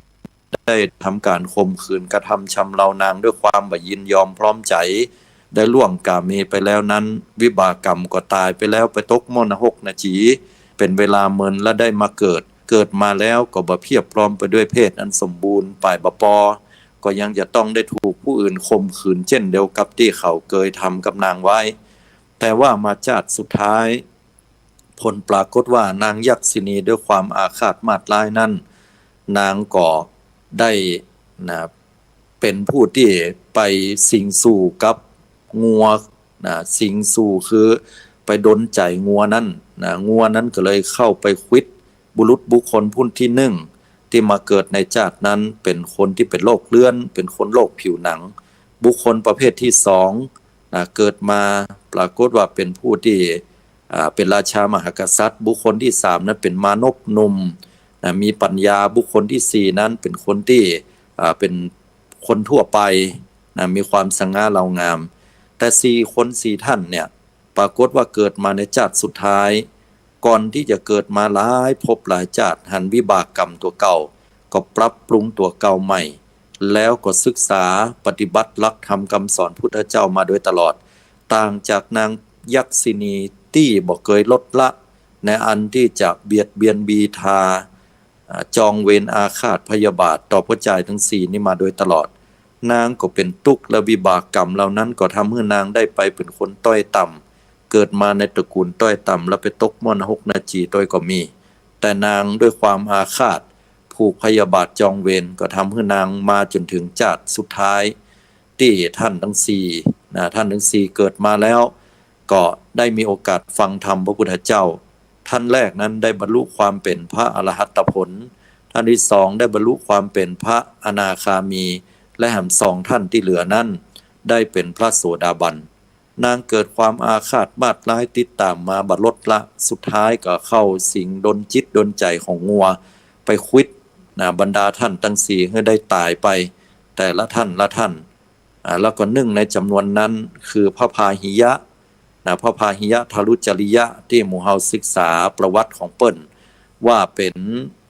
ได้ทำก๋านข่มขืนกระทำชำเรานางด้วยความบ่ยินยอมพร้อมใจ๋ ได้ล่วงก๋าเมไปแล้วนั้น วิบากกรรมก็ต๋ายไปแล้ว ไปตกหม้อนรกนาจี เป๋นเวลาเมิน และได้มาเกิด เกิดมาแล้วก็บ่เพียบพร้อมไปด้วยเพศอันสมบูรณ์ ฝ่ายบ่ปอ ก็ยังจะต้องได้ถูกผู้อื่นข่มขืนเจ้นเดียวกับตี้เขาเกยทำกับนางไว้ แต่ว่ามาจาติสุดท้าย ผลปรากฏว่านางยักษินีด้วยความอาฆาตมาดร้ายนั้น นางก็ได้นะ เป๋นผู้ตี้ไปสิงสู่กับงัวนะ สิงสู่คือไปดลใจ๋งัวนั้นนะ งัวนั้นก็เลยเข้าไปขวิดบุรุษบุคคลผู้ตี้นึ่ง ตี้มาเกิดในจาตินั้น เป๋นคนตี้เป๋นโรคเรื้อน เป๋นคนโรคผิวหนัง บุคคลประเภทตี้สอง นะ เกิดมาปรากฏว่าเป๋นผู้ตี้ อ่า เป๋นราชามหากษัตริย์ บุคคลตี้สามนั้นเป๋นมานพหนุ่ม นะ มีปัญญา บุคคลตี้สี่นั้นเป๋นคนตี้ อ่า เป๋นคนทั่วไป นะ มีความสง่าเล่างาม แต่สี่คนสี่ท่านเนี่ย ปรากฏว่าเกิดมาในจาติสุดท้าย ก่อนตี้จะเกิดมาหลายภพหลายจาติ หันวิบากกรรมตั๋วเก่า ก็ปรับปรุงตั๋วเก่าใหม่ แล้วก็ศึกษาปฏิบัติหลักธรรมกำสอนพุทธเจ้ามาโดยตลอด ต่างจากนางยักษินีตี้บ่เกยลดละ ในอันตี้จะเบียดเบียนบีทา อ่า จองเวรอาฆาตพยาบาทต่อป้อจายตึงสี่นี้มาโดยตลอด นางก็เป๋นตุ๊กข์ และวิบากกรรมเหล่านั้นก็ทำหื้อนางได้ไปเป๋นคนต้อยต่ำ เกิดมาในตระกูลต้อยต่ำ แล้วไปตกหม้อนรกนาจีตวยก็มี แต่นางด้วยความอาฆาตผูกพยาบาทจองเวร ก็ทำหื้อนางมาจ๋นเถิงจาติสุดท้าย ตี้ท่านตึงสี่นะ ท่านตึงสี่เกิดมาแล้ว ก็ได้มีโอกาสฟังธรรมพระพุทธเจ้า ท่านแรกนั้นได้บรรลุความเป๋นพระอรหัตผล ท่านตี้สองได้บรรลุความเป๋นพระอนาคามี และแหมสองท่านตี้เหลือนั้นได้เป๋นพระโสดาบัน นางเกิดความอาฆาตมาดร้ายติดต๋ามมาบ่ลดละ สุดท้ายก็เข้าสิงดลจิตดลใจ๋ของงัว ไปขวิดนะ บรรดาท่านตึงสี่หื้อได้ต๋ายไป แต่ละท่านละท่าน อ่า แล้วก็นึ่งในจ๋ำนวนนั้นคือพระพาหิยะนะ พระพาหิยะทารุจริยะ ตี้หมู่เฮาศึกษาประวัติของเปิ้น ว่าเป๋น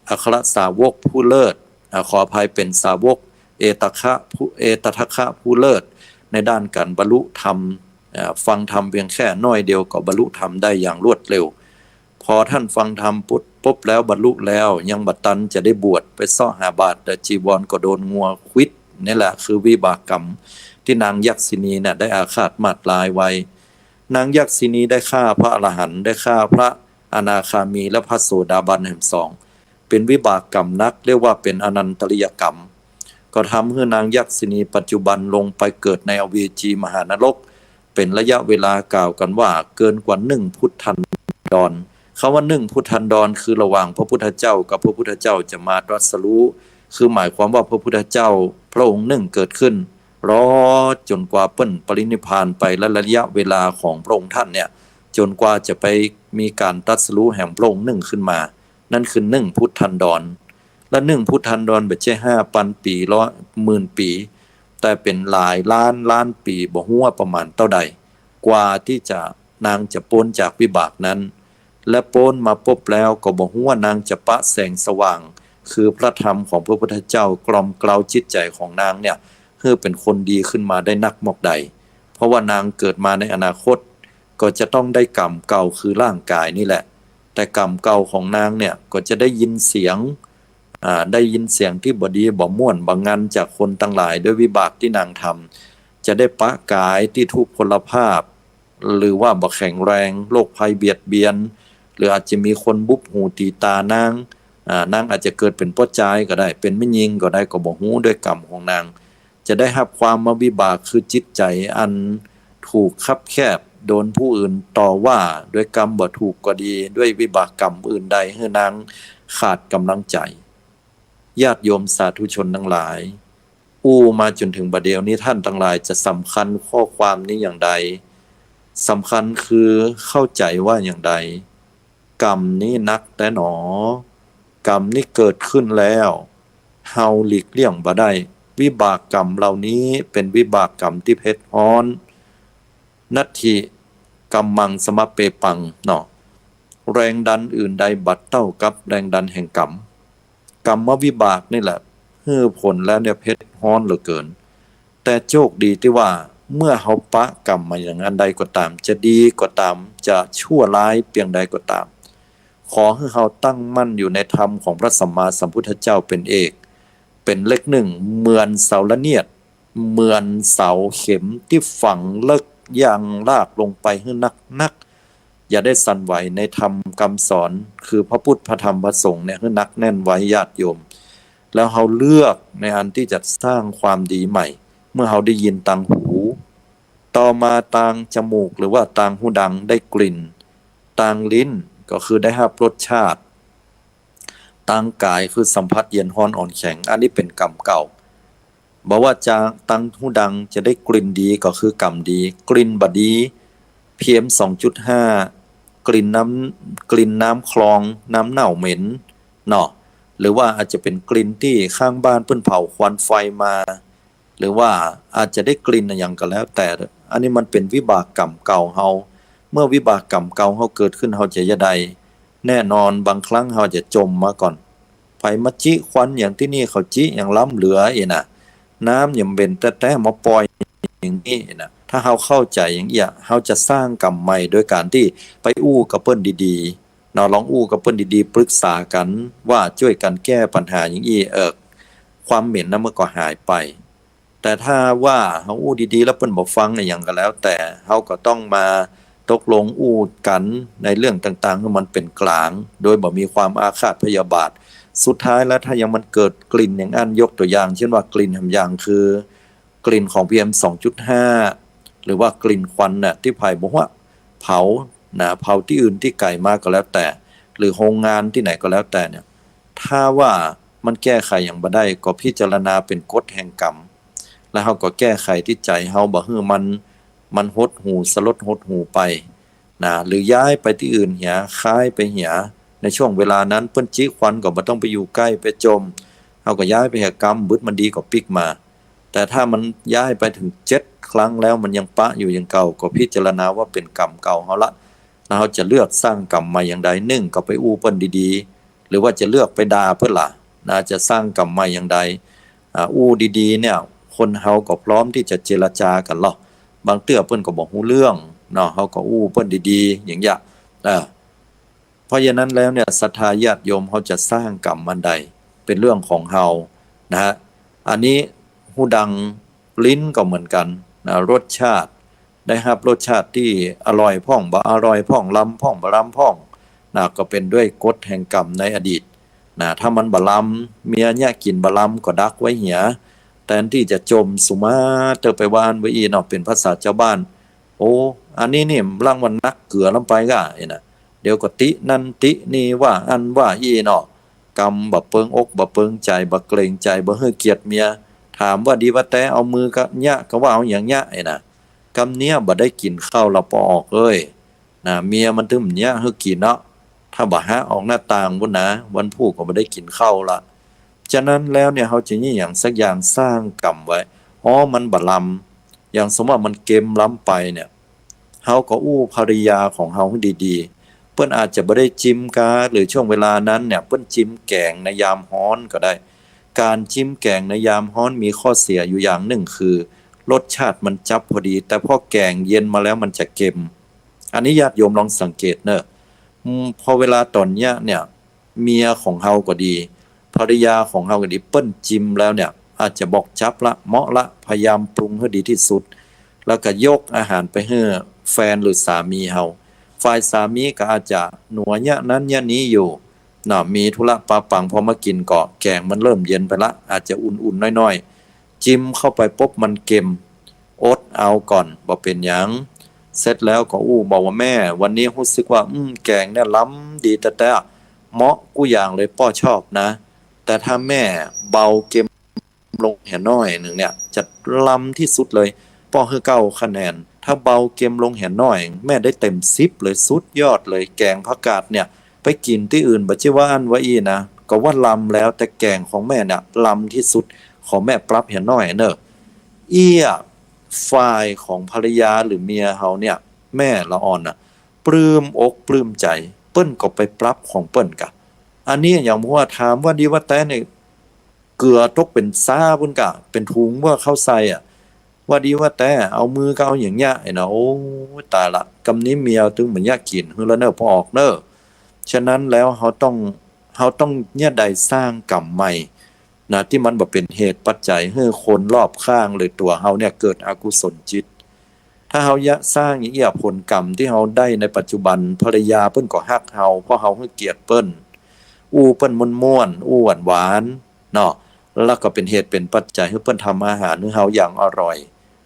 อัครสาวกผู้เลิศ อ่า ขออภัย เป๋นสาวกเอตคะผู้ เอตทัคคะผู้เลิศ ในด้านก๋านบรรลุธรรม อ่า ฟังธรรมเพียงแค่น้อยเดียวก็บรรลุธรรมได้อย่างรวดเร็ว พอท่านฟังธรรมปุ๊บ ปุ๊บแล้วบรรลุแล้ว ยังบ่ตันจะได้บวช ไปเซาะหาบาตร แต่จีวรก็โดนงัวขวิด นี่แหละคือวิบากกรรมตี้นางยักษินีน่ะได้อาฆาตมาดร้ายไว้ นางยักษินีได้ฆ่าพระอรหันต์ ได้ฆ่าพระอนาคามีและพระโสดาบันแหมสอง เป๋นวิบากกรรมนัก เรียกว่าเป๋นอนันตริยกรรม ก็ทำหื้อนางยักษินีปัจจุบันลงไปเกิดในอเวจีมหานรก เป๋นระยะเวลากล่าวกั๋นว่าเกินกว่านึ่งพุทธันดร คำว่านึ่งพุทธันดรคือระหว่างพระพุทธเจ้ากับพระพุทธเจ้าจะมาตรัสรู้ คือหมายความว่าพระพุทธเจ้าพระองค์นึ่งเกิดขึ้น รอจ๋นกว่าเปิ้นปรินิพพานไป และระยะเวลาของพระองค์ท่านเนี่ย จ๋นกว่าจะไปมีก๋านตรัสรู้แห่งพระองค์นึ่งขึ้นมา นั้นคือนึ่งพุทธันดร และนึ่งพุทธันดรบ่ใจ้ห้าปันปี๋ ร้อย หมื่นปี๋ แต่เป๋นหลายล้านล้านปี๋ บ่ฮู้ว่าประมาณเต้าใด กว่าตี้จะ นางจะป๊นจากวิบากนั้น และป๊นมาปุ๊บแล้วก็บ่ฮู้ว่านางจะปะแสงสว่าง คือพระธรรมของพระพุทธเจ้ากล่อมเกลาจิตใจ๋ของนางเนี่ย หื้อเป๋นคนดีขึ้นมาได้นักมอกใด เพราะว่านางเกิดมาในอนาคต ก็จะต้องได้กรรมเก่าคือร่างก๋ายนี่แหละ แต่กรรมเก่าของนางเนี่ยก็จะได้ยินเสียง อ่า ได้ยินเสียงตี้บ่ดีบ่ม่วนบ่งันจากคนตังหลาย ด้วยวิบากตี้นางทำ จะได้ปะก๋ายตี้ทุพพลภาพ หรือว่าบ่แข็งแรง โรคภัยเบียดเบียน หรืออาจจะมีคนบุบหูตี๋ตานาง อ่า นางอาจจะเกิดเป๋นป้อจายก็ได้ เป๋นแม่ญิงก็ได้ ก็บ่ฮู้ ด้วยกรรมของนาง จะได้ฮับความมาวิบากคือจิตใจ๋อันถูกคับแคบ โดนผู้อื่นต่อว่า ด้วยกำบ่ถูกก็ดี ด้วยวิบากกรรมอื่นใด หื้อนางขาดก๋ำลังใจ๋ ญาติโยมสาธุชนตังหลาย อู้มาจ๋นเถิงบ่าเดี่ยวนี้ ต้านตังหลายจะสำคัญข้อความนี้อย่างใด สำคัญคือเข้าใจ๋ว่าอย่างใด กรรมนี้นักแต๊หนอ กรรมนี้เกิดขึ้นแล้ว เฮาหลีกเลี่ยงบ่ได้ วิบากกรรมเหล่านี้เป๋นวิบากกรรมตี้เผ็ดฮ้อน นัตถิกัมมังสมัปเปปัง เนาะ แรงดันอื่นใดบ่เต้ากับแรงดันแห่งกรรม กรรมวิบากนี่แหละ หื้อผลแล้วเนี่ยเผ็ดฮ้อนเหลือเกิน แต่โจคดีตี้ว่าเมื่อเฮาปะกรรมมาอย่างอันใดก็ต๋าม จะดีก็ต๋าม จะชั่วร้ายเปียงใดก็ต๋าม ขอหื้อเฮาตั้งมั่นอยู่ในธรรมของพระสัมมาสัมพุทธเจ้าเป๋นเอก เป๋นเลขนึ่ง เหมือนเสาระเนียด เหมือนเสาเข็มตี้ฝังเลิก ยางรากลงไปหื้อนักๆ อย่าได้สั่นไหวในธรรมกำสอน คือพระพุทธ พระธรรม พระสงฆ์เนี่ย หื้อนักแน่นไว้ญาติโยม แล้วเฮาเลือกในอันตี้จะสร้างความดีใหม่ เมื่อเฮาได้ยินตางหู ต่อมาตางจมูกหรือว่าตางฮูดังได้กลิ่น ตางลิ้นก็คือได้ฮับรสชาติ ตางก๋ายคือสัมผัสเย็นฮ้อนอ่อนแข็ง อันนี้เป๋นกรรมเก่า บ่ว่าจะตางฮูดังจะได้กลิ่นดีก็คือกรรมดี กลิ่นบ่ดี PM สองจุดห้า กลิ่นน้ำ กลิ่นน้ำคลอง น้ำเน่าเหม็น เนาะ หรือว่าอาจจะเป๋นกลิ่นตี้ข้างบ้านเปิ้นเผาควันไฟมา หรือว่าอาจจะได้กลิ่นอะหยังก็แล้วแต่ อันนี้มันเป๋นวิบากกรรมเก่าเฮา เมื่อวิบากกรรมเก่าเฮาเกิดขึ้น เฮาจะจะใด แน่นอนบางครั้งเฮาจะจมมาก่อน ใผมาจิควันอย่างตี้นี่ เขาจิอย่างล้ำเหลืออี้นะ น้ำอย่างเหม็นแต๊ๆ มาป่อยอย่างนี้นะ ถ้าเฮาเข้าใจ๋อย่างเอี้ย เฮาจะสร้างกรรมใหม่โดยก๋านตี้ไปอู้กับเปิ้นดีๆ เนาะ ลองอู้กับเปิ้นดีๆ ปรึกษากั๋นว่าจ้วยกั๋นแก้ปัญหาอย่างอี้ เออ ความเหม็นนั้นมันก็หายไป แต่ถ้าว่าเฮาอู้ดีๆ แล้วเปิ้นบ่ฟังอะหยังก็แล้วแต่ เฮาก็ต้องมาตกลงอู้กั๋นในเรื่องต่างๆ หื้อมันเป๋นกลาง โดยบ่มีความอาฆาตพยาบาท สุดท้ายแล้วถ้ายังมันเกิดกลิ่นอย่างอั้น ยกตั๋วอย่างเจ้นว่ากลิ่นหำอย่างคือกลิ่นของ PM สองจุดห้า หรือว่ากลิ่นควันน่ะ ตี้ใผบ่ฮู้ เผานะ เผาตี้อื่นตี้ไก๋มาก็แล้วแต่ หรือโฮงงานตี้ไหนก็แล้วแต่เนี่ย ถ้าว่ามันแก้ไขหยังบ่ได้ ก็พิจารณาเป๋นกฎแห่งกรรม แล้วเฮาก็แก้ไขตี้ใจ๋เฮา บ่หื้อมัน มันหดหู่ สลดหดหู่ไปนะ หรือย้ายไปตี้อื่นเหีย ค้ายไปเหีย ในช่วงเวลานั้นเปิ้นจิควันก็บ่ต้องไปอยู่ใก้ไปจม เฮาก็ย้ายไปเหีย กรรมบึดมันดีก็ปิ๊กมา แต่ถ้ามันย้ายไปเถิงเจ็ดครั้งแล้วมันยังปะอยู่อย่างเก่า ก็พิจารณาว่าเป๋นกรรมเก่าเฮาละ แล้วเฮาจะเลือกสร้างกรรมใหม่อย่างใด นึ่งก็ไปอู้เปิ้นดีๆ หรือว่าจะเลือกไปด่าเปิ้นล่ะนะ จะสร้างกรรมใหม่อย่างใด อ่า อู้ดีๆ เนี่ย คนเฮาก็พร้อมตี้จะเจรจากั๋นลอ บางเตื้อเปิ้นก็บ่ฮู้เรื่องเนาะ เฮาก็อู้เปิ้นดีๆ อย่างเงี้ย เออ เพราะฉะนั้นแล้วเนี่ย ศรัทธาญาติโยมเฮาจะสร้างกรรมอันใด เป๋นเรื่องของเฮานะฮะ อันนี้ฮูดัง ลิ้นก็เหมือนกั๋นนะ รสชาติ ได้ฮับรสชาติตี้อร่อยพ่อง บ่อร่อยพ่อง ลำพ่อง บ่ลำพ่องนะ ก็เป๋นด้วยกฎแห่งกรรมในอดีตนะ ถ้ามันบ่ลำ เมียเยียะกิ๋นบ่ลำก็ดักไว้เหีย แตนตี้จะจมสุมาเตอร์ไปว่าอั้นว่าอี้เนาะ เป๋นภาษาจาวบ้าน โอ้ อันนี้นี่ลางว่านักเกือล้ำไปก้า อี้นะ เดี๋ยวก็ตินั่นตินี่ ว่าอั้นว่าอี้เนาะ กำบ่เปิงอกบ่เปิงใจ๋ บ่เกรงใจ๋ บ่หื้อเกียรติเมีย ถามว่าดีว่าแต๊เอามือก็เยียะ ก็ว่าเอาหยังเยียะไอ้นะ กำเนี้ยบ่ได้กิ๋นข้าวละป้อออกเอ้ย นะ เมียมันตึงเยียะหื้อกิ๋นเนาะ ถ้าบ่หาออกหน้าต่างปุ้นนะ วันพูกก็บ่ได้กิ๋นข้าวละ ฉะนั้นแล้วเนี่ย เฮาจะมีหยังสักอย่างสร้างกรรมไว้ อ๋อ มันบ่ลำ อย่างสมมุติว่ามันเก็มล้ำไปเนี่ย เฮาก็อู้ภรรยาของเฮาหื้อดีๆ เปิ้นอาจจะบ่ได้จิมกา หรือช่วงเวลานั้นเนี่ย เปิ้นจิมแก๋งในยามฮ้อนก็ได้ ก๋านจิมแก๋งในยามฮ้อนมีข้อเสียอยู่อย่างนึ่งคือ รสชาติมันจั๊บพอดี แต่พอแก๋งเย็นมาแล้วมันจะเก็ม อันนี้ญาติโยมลองสังเกตเน่อ อืม พอเวลาต๋อนเยียะเนี่ย เมียของเฮาก็ดี ภรรยาของเฮาก็ดี เปิ้นจิมแล้วเนี่ย อาจจะบอกจั๊บละ เหมาะละ พยายามปรุงหื้อดีตี้สุด แล้วก็ยกอาหารไปหื้อแฟนหรือสามีเฮา ฝ่ายสามีก็อาจจะหนัวเยียะนั้นเยียะนี้อยู่ เนาะ มีธุระปะปัง พอมากิ๋นก็แก๋งมันเริ่มเย็นไปละ อาจจะอุ่นๆ น้อยๆ จิมเข้าไปปุ๊บมันเก็ม อดเอาก่อน บ่เป๋นหยัง เสร็จแล้วก็อู้บอกว่า แม่ วันนี้ฮู้สึกว่า อืม แก๋งเนี่ยลำดีแต๊ๆ เหมาะกู้อย่างเลย ป้อชอบนะ แต่ถ้าแม่เบาเก็มลงแหน้อยนึ่งเนี่ย จะลำตี้สุดเลย ป้อหื้อเก้าคะแนน ถ้าเบาเก็มลงแหน้อย แม่ได้เต็มสิบเลย สุดยอดเลย แก๋งผักกาดเนี่ย ไปกิ๋นตี้อื่นบ่ใจ้ว่าอั้นว่าอี้นะ ก็ว่าลำแล้ว แต่แก๋งของแม่เนี่ยลำตี้สุด ขอแม่ปรับแหน้อยเน่อ เอี้ย ฝ่ายของภรรยาหรือเมียเฮาเนี่ย แม่ละอ่อนน่ะ ปลื้มอกปลื้มใจ๋ เปิ้นก็ไปปรับของเปิ้นกา อันนี้อย่างว่าถามว่าดีว่าแต๊เนี่ย เกือตกเป๋นซ้าปุ้นกา เป๋นถุงว่าเข้าใส่อะ ว่าดีว่าแต๊เอามือก็เอาหยังเยียะไอ้นะ โอ้ย ต๋ายละ กำนี้เมียตึงบ่เยียะกิ๋นหื้อละเน่อ ป้อออกเน่อ ฉะนั้นแล้วเฮาต้อง เฮาต้องเยียะใดสร้างกรรมใหม่นะ ตี้มันบ่เป๋นเหตุปัจจัยหื้อคนรอบข้างหรือตั๋วเฮาเนี่ยเกิดอกุศลจิต ถ้าเฮาเยียะสร้างเยียะผลกรรมตี้เฮาได้ในปัจจุบัน ภรรยาเปิ้นก็ฮักเฮา เพราะเฮาหื้อเกียรติเปิ้น อู้เปิ้นม่วนๆ อู้หวานๆ เนาะ แล้วก็เป๋นเหตุเป๋นปัจจัยหื้อเปิ้นทำอาหารหื้อเฮาอย่างอร่อย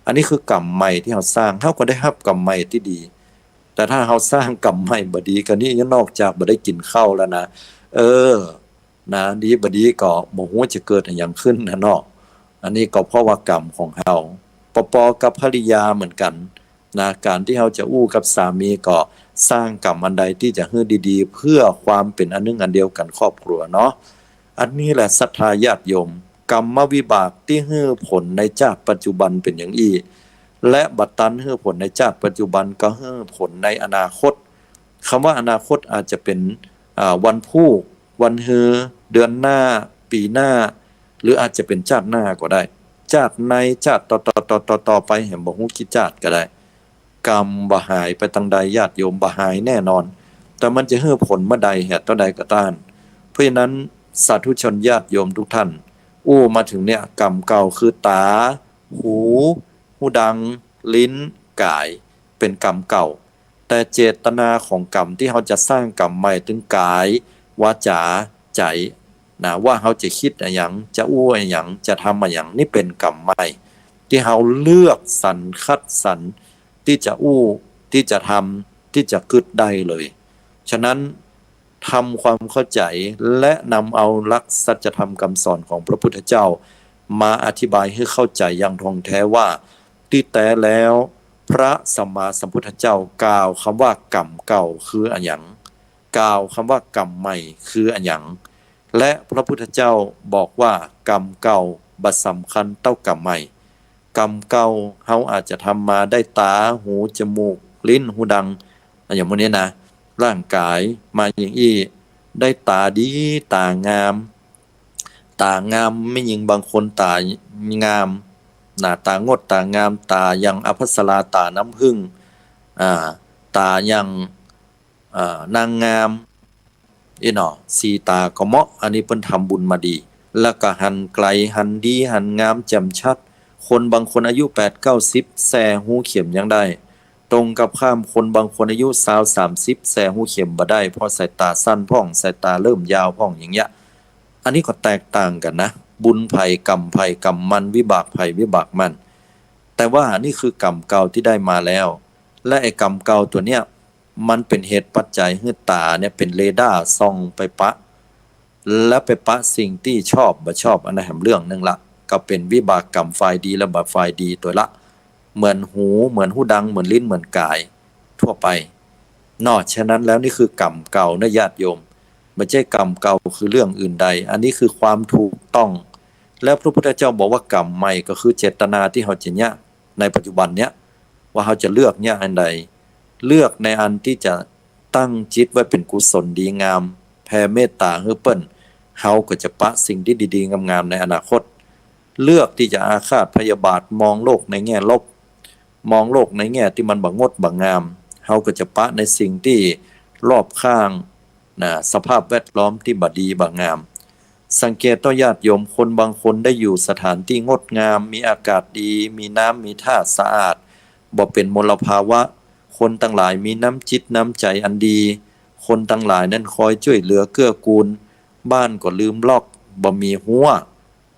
อันนี้คือกรรมใหม่ตี้เฮาสร้าง เฮาก็ได้ฮับกรรมใหม่ตี้ดี แต่ถ้าเฮาสร้างกรรมใหม่บ่ดี กานี้ยังนอกจากบ่ได้กิ๋นข้าวแล้วนะ เออ นะ ดีบ่ดีก็บ่ฮู้จะเกิดอะหยังขึ้นนะเนาะ อันนี้ก็เพราะว่ากรรมของเฮา ปอปอกับภริยาเหมือนกั๋นนะ ก๋านตี้เฮาจะอู้กับสามีก็สร้างกรรมอันใดตี้จะหื้อดีๆ เพื่อความเป๋นอันนึ่งอันเดียวกั๋นครอบครัวเนาะ อันนี้แหละศรัทธาญาติโยม กรรมวิบากตี้หื้อผลในจาติปัจจุบันเป๋นอย่างอี้ และบ่ตันหื้อผลในจาติปัจจุบันก็หื้อผลในอนาคต กำว่าอนาคตอาจจะเป๋น อ่า วันพูก วันฮือ เดือนหน้า ปี๋หน้า หรืออาจจะเป๋นจาติหน้าก็ได้ จาติใน จาติต่อๆๆๆ ไปแหมบ่ฮู้กี่จาติก็ได้ กรรมบ่หายไปตังใด ญาติโยม บ่หายแน่นอน แต่มันจะหื้อผลเมื่อใดแหมเต้าใดก็ต๋าม เพราะฉะนั้นสาธุชนญาติโยมทุกท่าน อู้มาเถิงเนี่ย กรรมเก่าคือต๋า หู ฮูดัง ลิ้น ก๋าย เป๋นกรรมเก่า แต่เจตนาของกรรมตี้เฮาจะสร้างกรรมใหม่เถิงก๋าย วาจ๋า ใจ๋ นะ ว่าเฮาจะกึ๊ดอะหยัง จะอู้อะหยัง จะทำอะหยัง นี่เป๋นกรรมใหม่ ตี้เฮาเลือกสรรคัดสรรตี้จะอู้ ตี้จะทำ ตี้จะกึ๊ดได้เลย ฉะนั้น ทำความเข้าใจ๋ และนำเอาหลักสัจธรรมกำสอนของพระพุทธเจ้า มาอธิบายหื้อเข้าใจ๋อย่างถ่องแต๊ว่า ตี้แต๊แล้ว พระสัมมาสัมพุทธเจ้ากล่าวกำว่ากรรมเก่าคืออะหยัง กล่าวกำว่ากรรมใหม่คืออะหยัง และพระพุทธเจ้าบอกว่ากรรมเก่าบ่สำคัญเต้ากรรมใหม่ กรรมเก่าเฮาอาจจะทำมาได้ต๋า หู จมูก ลิ้น ฮูดัง อะหยังหมู่นี้นะ ร่างก๋าย มาอย่างอี้ ได้ต๋าดี ต๋างาม ต๋างาม แม่ญิงบางคนต๋างาม หน้าต๋างดต๋างาม ต๋าอย่างอภัสรา ต๋าน้ำผึ้ง อ่า ต๋าอย่าง อ่า นางงาม อี้เนาะ สีต๋าก็เหมาะ อันนี้เปิ้นทำบุญมาดี แล้วก็หันไก๋ หันดี หันงามแจ่มชัด คนบางคนอายุแปดเก้าสิบ แส่ฮูเข็มยังได้ ตรงกับข้าม คนบางคนอายุซาวสามสิบ แส่ฮูเข็มบ่ได้ เพราะสายต๋าสั้นพ่อง สายต๋าเริ่มยาวพ่องอย่างเงี้ย อันนี้ก็แตกต่างกั๋นนะ บุญใผกรรมใผกรรมมัน วิบากใผวิบากมัน แต่ว่านี่คือกรรมเก่าตี้ได้มาแล้ว และไอ้กรรมเก่าตั๋วเนี้ย มันเป๋นเหตุปัจจัยหื้อต๋าเนี่ยเป๋นเรดาร์ส่องไปปะ และไปปะสิ่งตี้ชอบบ่ชอบ อันนั้นแหมเรื่องนึ่งละ ก็เป๋นวิบากกรรมฝ่ายดีและบ่ฝ่ายดีตวยละ เหมือนหู เหมือนฮูดัง เหมือนลิ้น เหมือนก๋ายทั่วไปเนาะ ฉะนั้นแล้วนี่คือกรรมเก่านะญาติโยม บ่ใจ้กรรมเก่าคือเรื่องอื่นใด อันนี้คือความถูกต้อง แล้วพระพุทธเจ้าบอกว่ากรรมใหม่ก็คือเจตนาตี้เฮาจะเยียะในปัจจุบันเนี้ย ว่าเฮาจะเลือกเยียะอันใด เลือกในอันตี้จะตั้งจิตไว้เป๋นกุศลดีงาม แผ่เมตต๋าหื้อเปิ้น เฮาก็จะปะสิ่งตี้ดีๆ งามๆ ในอนาคต เลือกตี้จะอาฆาตพยาบาท มองโลกในแง่ลบ มองโลกในแง่ตี้มันบ่งดบ่งาม เฮาก็จะปะในสิ่งตี้รอบข้างนะ สภาพแวดล้อมตี้บ่ดีบ่งาม สังเกตเต๊อะญาติโยม คนบางคนได้อยู่สถานตี้งดงาม มีอากาศดี มีน้ำ มีท่าสะอาด บ่เป๋นมลภาวะ คนตังหลายมีน้ำจิตน้ำใจ๋อันดี คนตังหลายนั้นคอยจ้วยเหลือเกื้อกูล บ้านก็ลืมล็อก บ่มีฮั้ว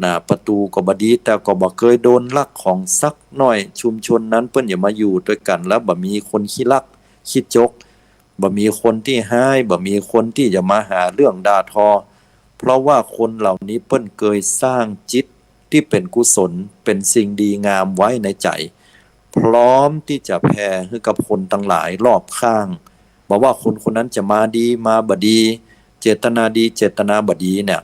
นะ ประตู๋ก็บ่ดี แต่ก็บ่เกยโดนลักของสักหน้อย ชุมชนนั้นเปิ้นจะมาอยู่ตวยกั๋น แล้วบ่มีคนขี้ลักขี้จก บ่มีคนตี้ฮ้าย บ่มีคนตี้จะมาหาเรื่องด่าทอ เพราะว่าคนเหล่านี้เปิ้นเกยสร้างจิตตี้เป๋นกุศล เป๋นสิ่งดีงามไว้ในใจ๋ พร้อมตี้จะแผ่หื้อกับคนตังหลายรอบข้าง บ่ว่าคนคนนั้นจะมาดีมาบ่ดี เจตนาดีเจตนาบ่ดีเนี่ย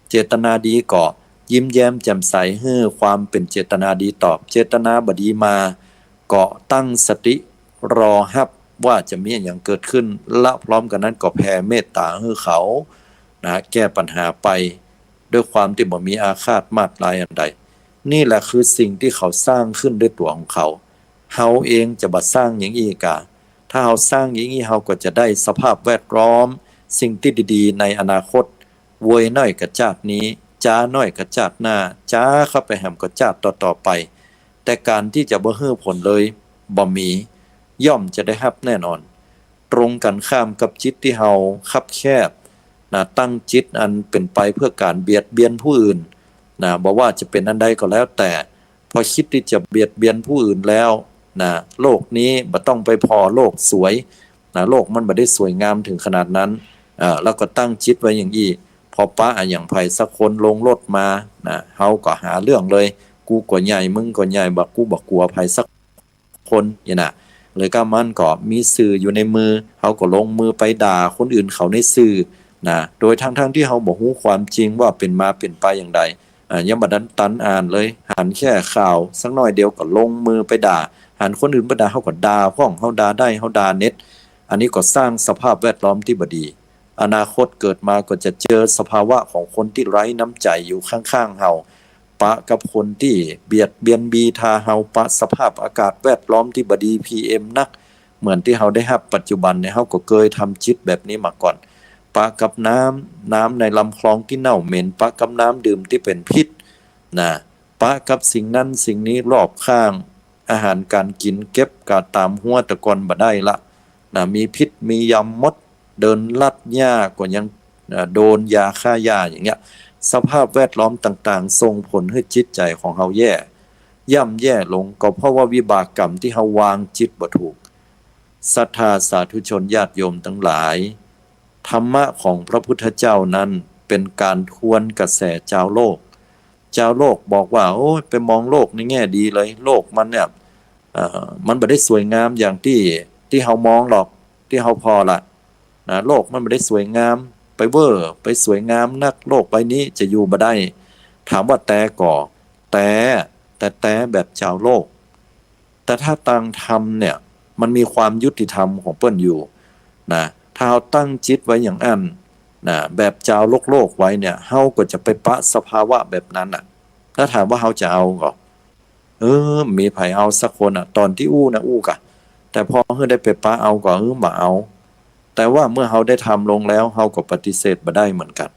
เจตนาดีก็ยิ้มแย้มแจ่มใสหื้อความเป๋นเจตนาดีตอบ เจตนาบ่ดีมาก็ตั้งสติรอฮับว่าจะมีอะหยังเกิดขึ้น และพร้อมกั๋นนั้นก็แผ่เมตต๋าหื้อเขานะ แก้ปัญหาไปด้วยความตี้บ่มีอาฆาตมาดร้ายอันใด นี่แหละคือสิ่งตี้เขาสร้างขึ้นด้วยตั๋วของเขา เฮาเองจะบ่สร้างอย่างอี้กา ถ้าเฮาสร้างอย่างอี้ เฮาก็จะได้สภาพแวดล้อม สิ่งตี้ดีๆ ในอนาคต โวยน้อยก็จาตินี้ จ๊าน้อยก็จาติหน้า จ๊าเข้าไปแหมก็จาติต่อๆ ไป แต่ก๋านตี้จะบ่หื้อผลเลย บ่มี ย่อมจะได้ฮับแน่นอน ตรงกั๋นข้ามกับจิตตี้เฮาคับแคบนะ ตั้งจิตอันเป๋นไปเพื่อก๋านเบียดเบียนผู้อื่นนะ บ่ว่าจะเป๋นอันใดก็แล้วแต่ พอคิดตี้จะเบียดเบียนผู้อื่นแล้วนะ โลกนี้บ่ต้องไปผ่อโลกสวยนะ โลกมันบ่ได้สวยงามเถิงขนาดนั้น เอ่อ แล้วก็ตั้งจิตไว้อย่างอี้ พอปะอะหยังใผสักคนลงรถมานะ เฮาก็หาเรื่องเลย กูก็ใหญ่ มึงก็ใหญ่ บ่ กูบ่กั๋วใผสักคนเนี่ยนะ เลยก้ามันก็มีสื่ออยู่ในมือ เฮาก็ลงมือไปด่าคนอื่นเขาในสื่อนะ โดยทั้งๆ ตี้เฮาบ่ฮู้ความจริงว่าเป๋นมาเป๋นไปอย่างใด อ่า ยังบ่ตันอ่านเลย หันแค่ข่าวสักหน้อยเดียวก็ลงมือไปด่า หันคนอื่นไปด่า เฮาก็ด่าพ่อง เฮาด่าได้ เฮาด่าเน็ต อันนี้ก็สร้างสภาพแวดล้อมตี้บ่ดี อนาคตเกิดมาก็จะเจอสภาวะของคนตี้ไร้น้ำใจ๋อยู่ข้างๆ เฮา ปะกับคนตี้เบียดเบียนบีทาเฮา ปะสภาพอากาศแวดล้อมตี้บ่ดี พีเอ็ม นัก เหมือนตี้เฮาได้ฮับปัจจุบันเนี่ย เฮาก็เกยทำจิตแบบนี้มาก่อน ปะกับน้ำ น้ำในลำคลองตี้เน่าเหม็น ปะกับน้ำดื่มตี้เป๋นพิษนะ ปะกับสิ่งนั้นสิ่งนี้รอบข้าง อาหารก๋านกิ๋นเก็บก๋าต๋ามฮั้วตะกอนบ่ได้ละนะ มีพิษมียำหมด เดินลัดหญ้าก็ยัง เอ่อ โดนยาฆ่าหญ้าอย่างเงี้ย สภาพแวดล้อมต่างๆ ส่งผลหื้อจิตใจ๋ของเฮาแย่ ย่ำแย่ลง ก็เพราะว่าวิบากกรรมตี้เฮาวางจิตบ่ถูก ศรัทธาสาธุชนญาติโยมตังหลาย ธรรมะของพระพุทธเจ้านั้นเป๋นก๋านทวนกระแสจาวโลก จาวโลกบอกว่า โอ้ย ไปมองโลกในแง่ดีเลย โลกมันเนี่ย เอ่อ มันบ่ได้สวยงามอย่างตี้ ตี้เฮามองหรอก ตี้เฮาผ่อละนะ โลกมันบ่ได้สวยงาม ไปเว่อ ไปสวยงามนัก โลกใบนี้จะอยู่บ่ได้ ถามว่าแต๊ก่อ แต๊ แต่แต๊แบบจาวโลก แต่ถ้าตางธรรมเนี่ย มันมีความยุติธรรมของเปิ้นอยู่นะ ถ้าเฮาตั้งจิตไว้อย่างอั้นนะ แบบจาวโลกๆ ไว้เนี่ย เฮาก็จะไปปะสภาวะแบบนั้นน่ะ ถ้าถามว่าเฮาจะเอาก่อ เออ มีใผเอาสักคนอะ ต๋อนตี้อู้นะอู้กะ แต่พอหื้อได้ไปปะเอาก่อ เออ บ่เอา แต่ว่าเมื่อเฮาได้ทำลงแล้ว เฮาก็ปฏิเสธบ่ได้เหมือนกั๋น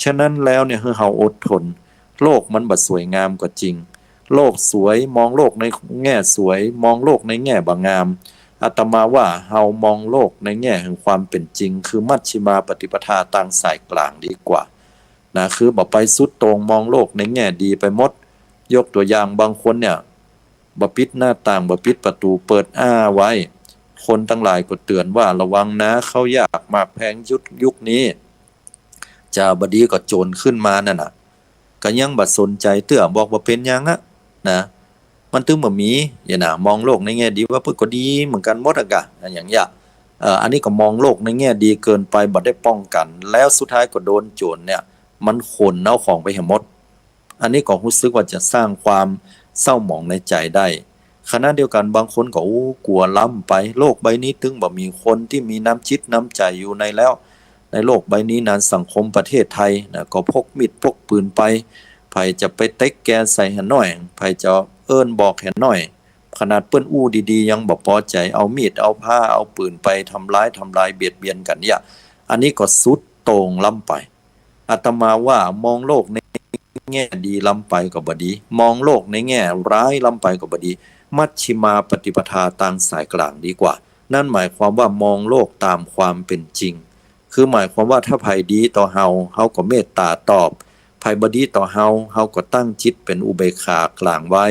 ฉะนั้นแล้วเนี่ย หื้อเฮาอดทน โลกมันบ่สวยงามก็จริง โลกสวย มองโลกในแง่สวย มองโลกในแง่บ่งาม อาตมาว่าเฮามองโลกในแง่แห่งความเป๋นจริง คือมัชฌิมาปฏิปทาตางสายกลางดีกว่า นะ คือบ่ไปสุดโต่ง มองโลกในแง่ดีไปหมด ยกตั๋วอย่างบางคนเนี่ย บ่ปิดหน้าต่าง บ่ปิดประตู๋ เปิดอ้าไว้ คนตังหลายก็เตือนว่า ระวังนะ ข้าวยากหมากแพง ยุค ยุคนี้ จะบ่ดีก็โจรขึ้นมานั่นน่ะ ก็ยังบ่สนใจ๋เตื้อ บอกบ่เป๋นหยังอะ นะ มันตึงบ่มี เหียนะ มองโลกในแง่ดีว่าเปิ้นก็ดีเหมือนกั๋นหมดอะกะ อย่างเงี้ย เอ่อ อันนี้ก็มองโลกในแง่ดีเกินไป บ่ได้ป้องกั๋น แล้วสุดท้ายก็โดนโจ๋รเนี่ย มันขนเอาของไปเหียหมด อันนี้ก็ฮู้สึกว่าจะสร้างความเศร้าหมองในใจ๋ได้ ขณะเดียวกั๋นบางคนก็ โอ้ กั๋วล้ำไป โลกใบนี้ตึงบ่มีคนตี้มีน้ำจิตน้ำใจ๋อยู่ในแล้ว ในโลกใบนี้นะ สังคมประเทศไทยนะ ก็พกมีดพกปืนไป ใผจะไปเต๊กแกใส่แหน่น้อย ใผจะเอิ้นบอกแหน่น้อย ขนาดเปิ้นอู้ดีๆ ยังบ่ปอใจ๋ เอามีด เอาผ้า เอาปืนไปทำร้าย ทำลายเบียดเบียนกั๋นเนี่ย อันนี้ก็สุดโต่งล้ำไป อาตมาว่ามองโลกในแง่ดีล้ำไปก็บ่ดี มองโลกในแง่ร้ายล้ำไปก็บ่ดี มัชฌิมาปฏิปทา ตางสายกลางดีกว่า นั่นหมายความว่ามองโลกต๋ามความเป๋นจริง คือหมายความว่าถ้าใผดีต่อเฮา เฮาก็เมตต๋าตอบ ใผบ่ดีต่อเฮา เฮาก็ตั้งจิตเป๋นอุเบกขากลางไว้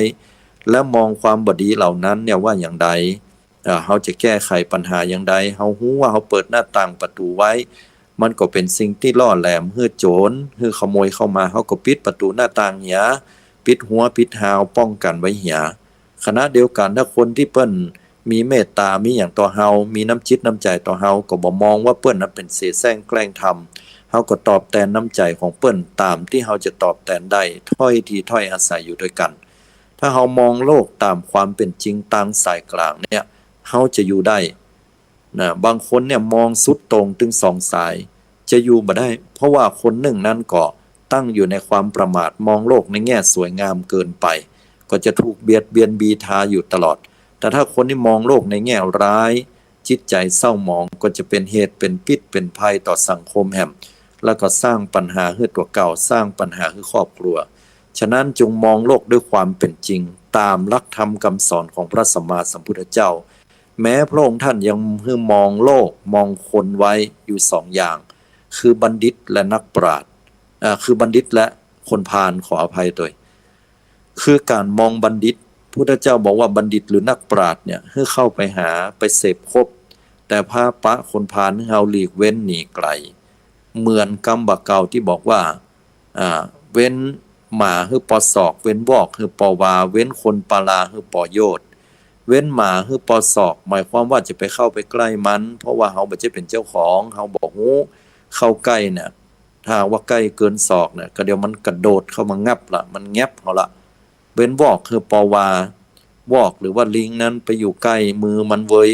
และมองความบ่ดีเหล่านั้นเนี่ยว่าอย่างใด เอ่อ เฮาจะแก้ไขปัญหาอย่างใด เฮาฮู้ว่าเฮาเปิดหน้าต่างประตู๋ไว้ มันก็เป๋นสิ่งตี้ล่อแหลมหื้อโจ๋ร หื้อขโมยเข้ามา เฮาก็ปิดประตู๋หน้าต่างเหีย ปิดหัวปิดฮาว ป้องกั๋นไว้เหีย ขณะเดียวกั๋นถ้าคนตี้เปิ้นมีเมตต๋า มีหยังต่อเฮา มีน้ำจิตน้ำใจ๋ต่อเฮา ก็บ่มองว่าเปิ้นนั้นเป๋นเสแสร้งแกล้งทำ เฮาก็ตอบแตนน้ำใจ๋ของเปิ้นต๋ามตี้เฮาจะตอบแตนได้ ถ้อยทีถ้อยอาศัยอยู่ตวยกั๋น ถ้าเฮามองโลกต๋ามความเป๋นจริงตางสายกลางเนี่ย เฮาจะอยู่ได้ นะ บางคนเนี่ยมองสุดโต่งตึงสองสาย จะอยู่บ่ได้ เพราะว่าคนนึ่งนั้นก็ตั้งอยู่ในความประมาท มองโลกในแง่สวยงามเกินไป ก็จะถูกเบียดเบียนบีทาอยู่ตลอด แต่ถ้าคนที่มองโลกในแง่ร้าย จิตใจ๋เศร้าหมอง ก็จะเป๋นเหตุเป๋นพิษเป๋นภัยต่อสังคมแหม แล้วก็สร้างปัญหาหื้อตั๋วเก่า สร้างปัญหาหื้อครอบครัว ฉะนั้นจงมองโลกด้วยความเป๋นจริง ต๋ามหลักธรรมกำสอนของพระสัมมาสัมพุทธเจ้า แม้พระองค์ท่านยังหื้อมองโลก มองคนไว้อยู่สองอย่าง คือบัณฑิตและนักปราชญ์ เอ่อ คือบัณฑิตและคนพาล ขออภัยตวย คือก๋านมองบัณฑิต พุทธเจ้าบอกว่าบัณฑิตหรือนักปราชญ์เนี่ย หื้อเข้าไปหา ไปเสพคบ แต่พาปะคนพาลหื้อเฮาหลีกเว้นหนีไกล เหมือนกำบ่าเก่าตี้บอกว่า อ่า เว้นหมาหื้อปอศอก เว้นวอกหื้อปอวา เว้นคนปาลาหื้อปอโยชน์ เว้นหมาหื้อปอศอก หมายความว่าจะไปเข้าไปใก้มัน เพราะว่าเฮาบ่ใจ้เป๋นเจ้าของ เฮาบ่ฮู้ เข้าใก้เนี่ย ถ้าหากว่าใก้เกินศอกเนี่ย ก็เดี๋ยวมันกระโดดเข้ามางับละ มันแงบเฮาละ เว้นวอกหื้อปอวา วอกหรือว่าลิงนั้นไปอยู่ใก้มือมันเวย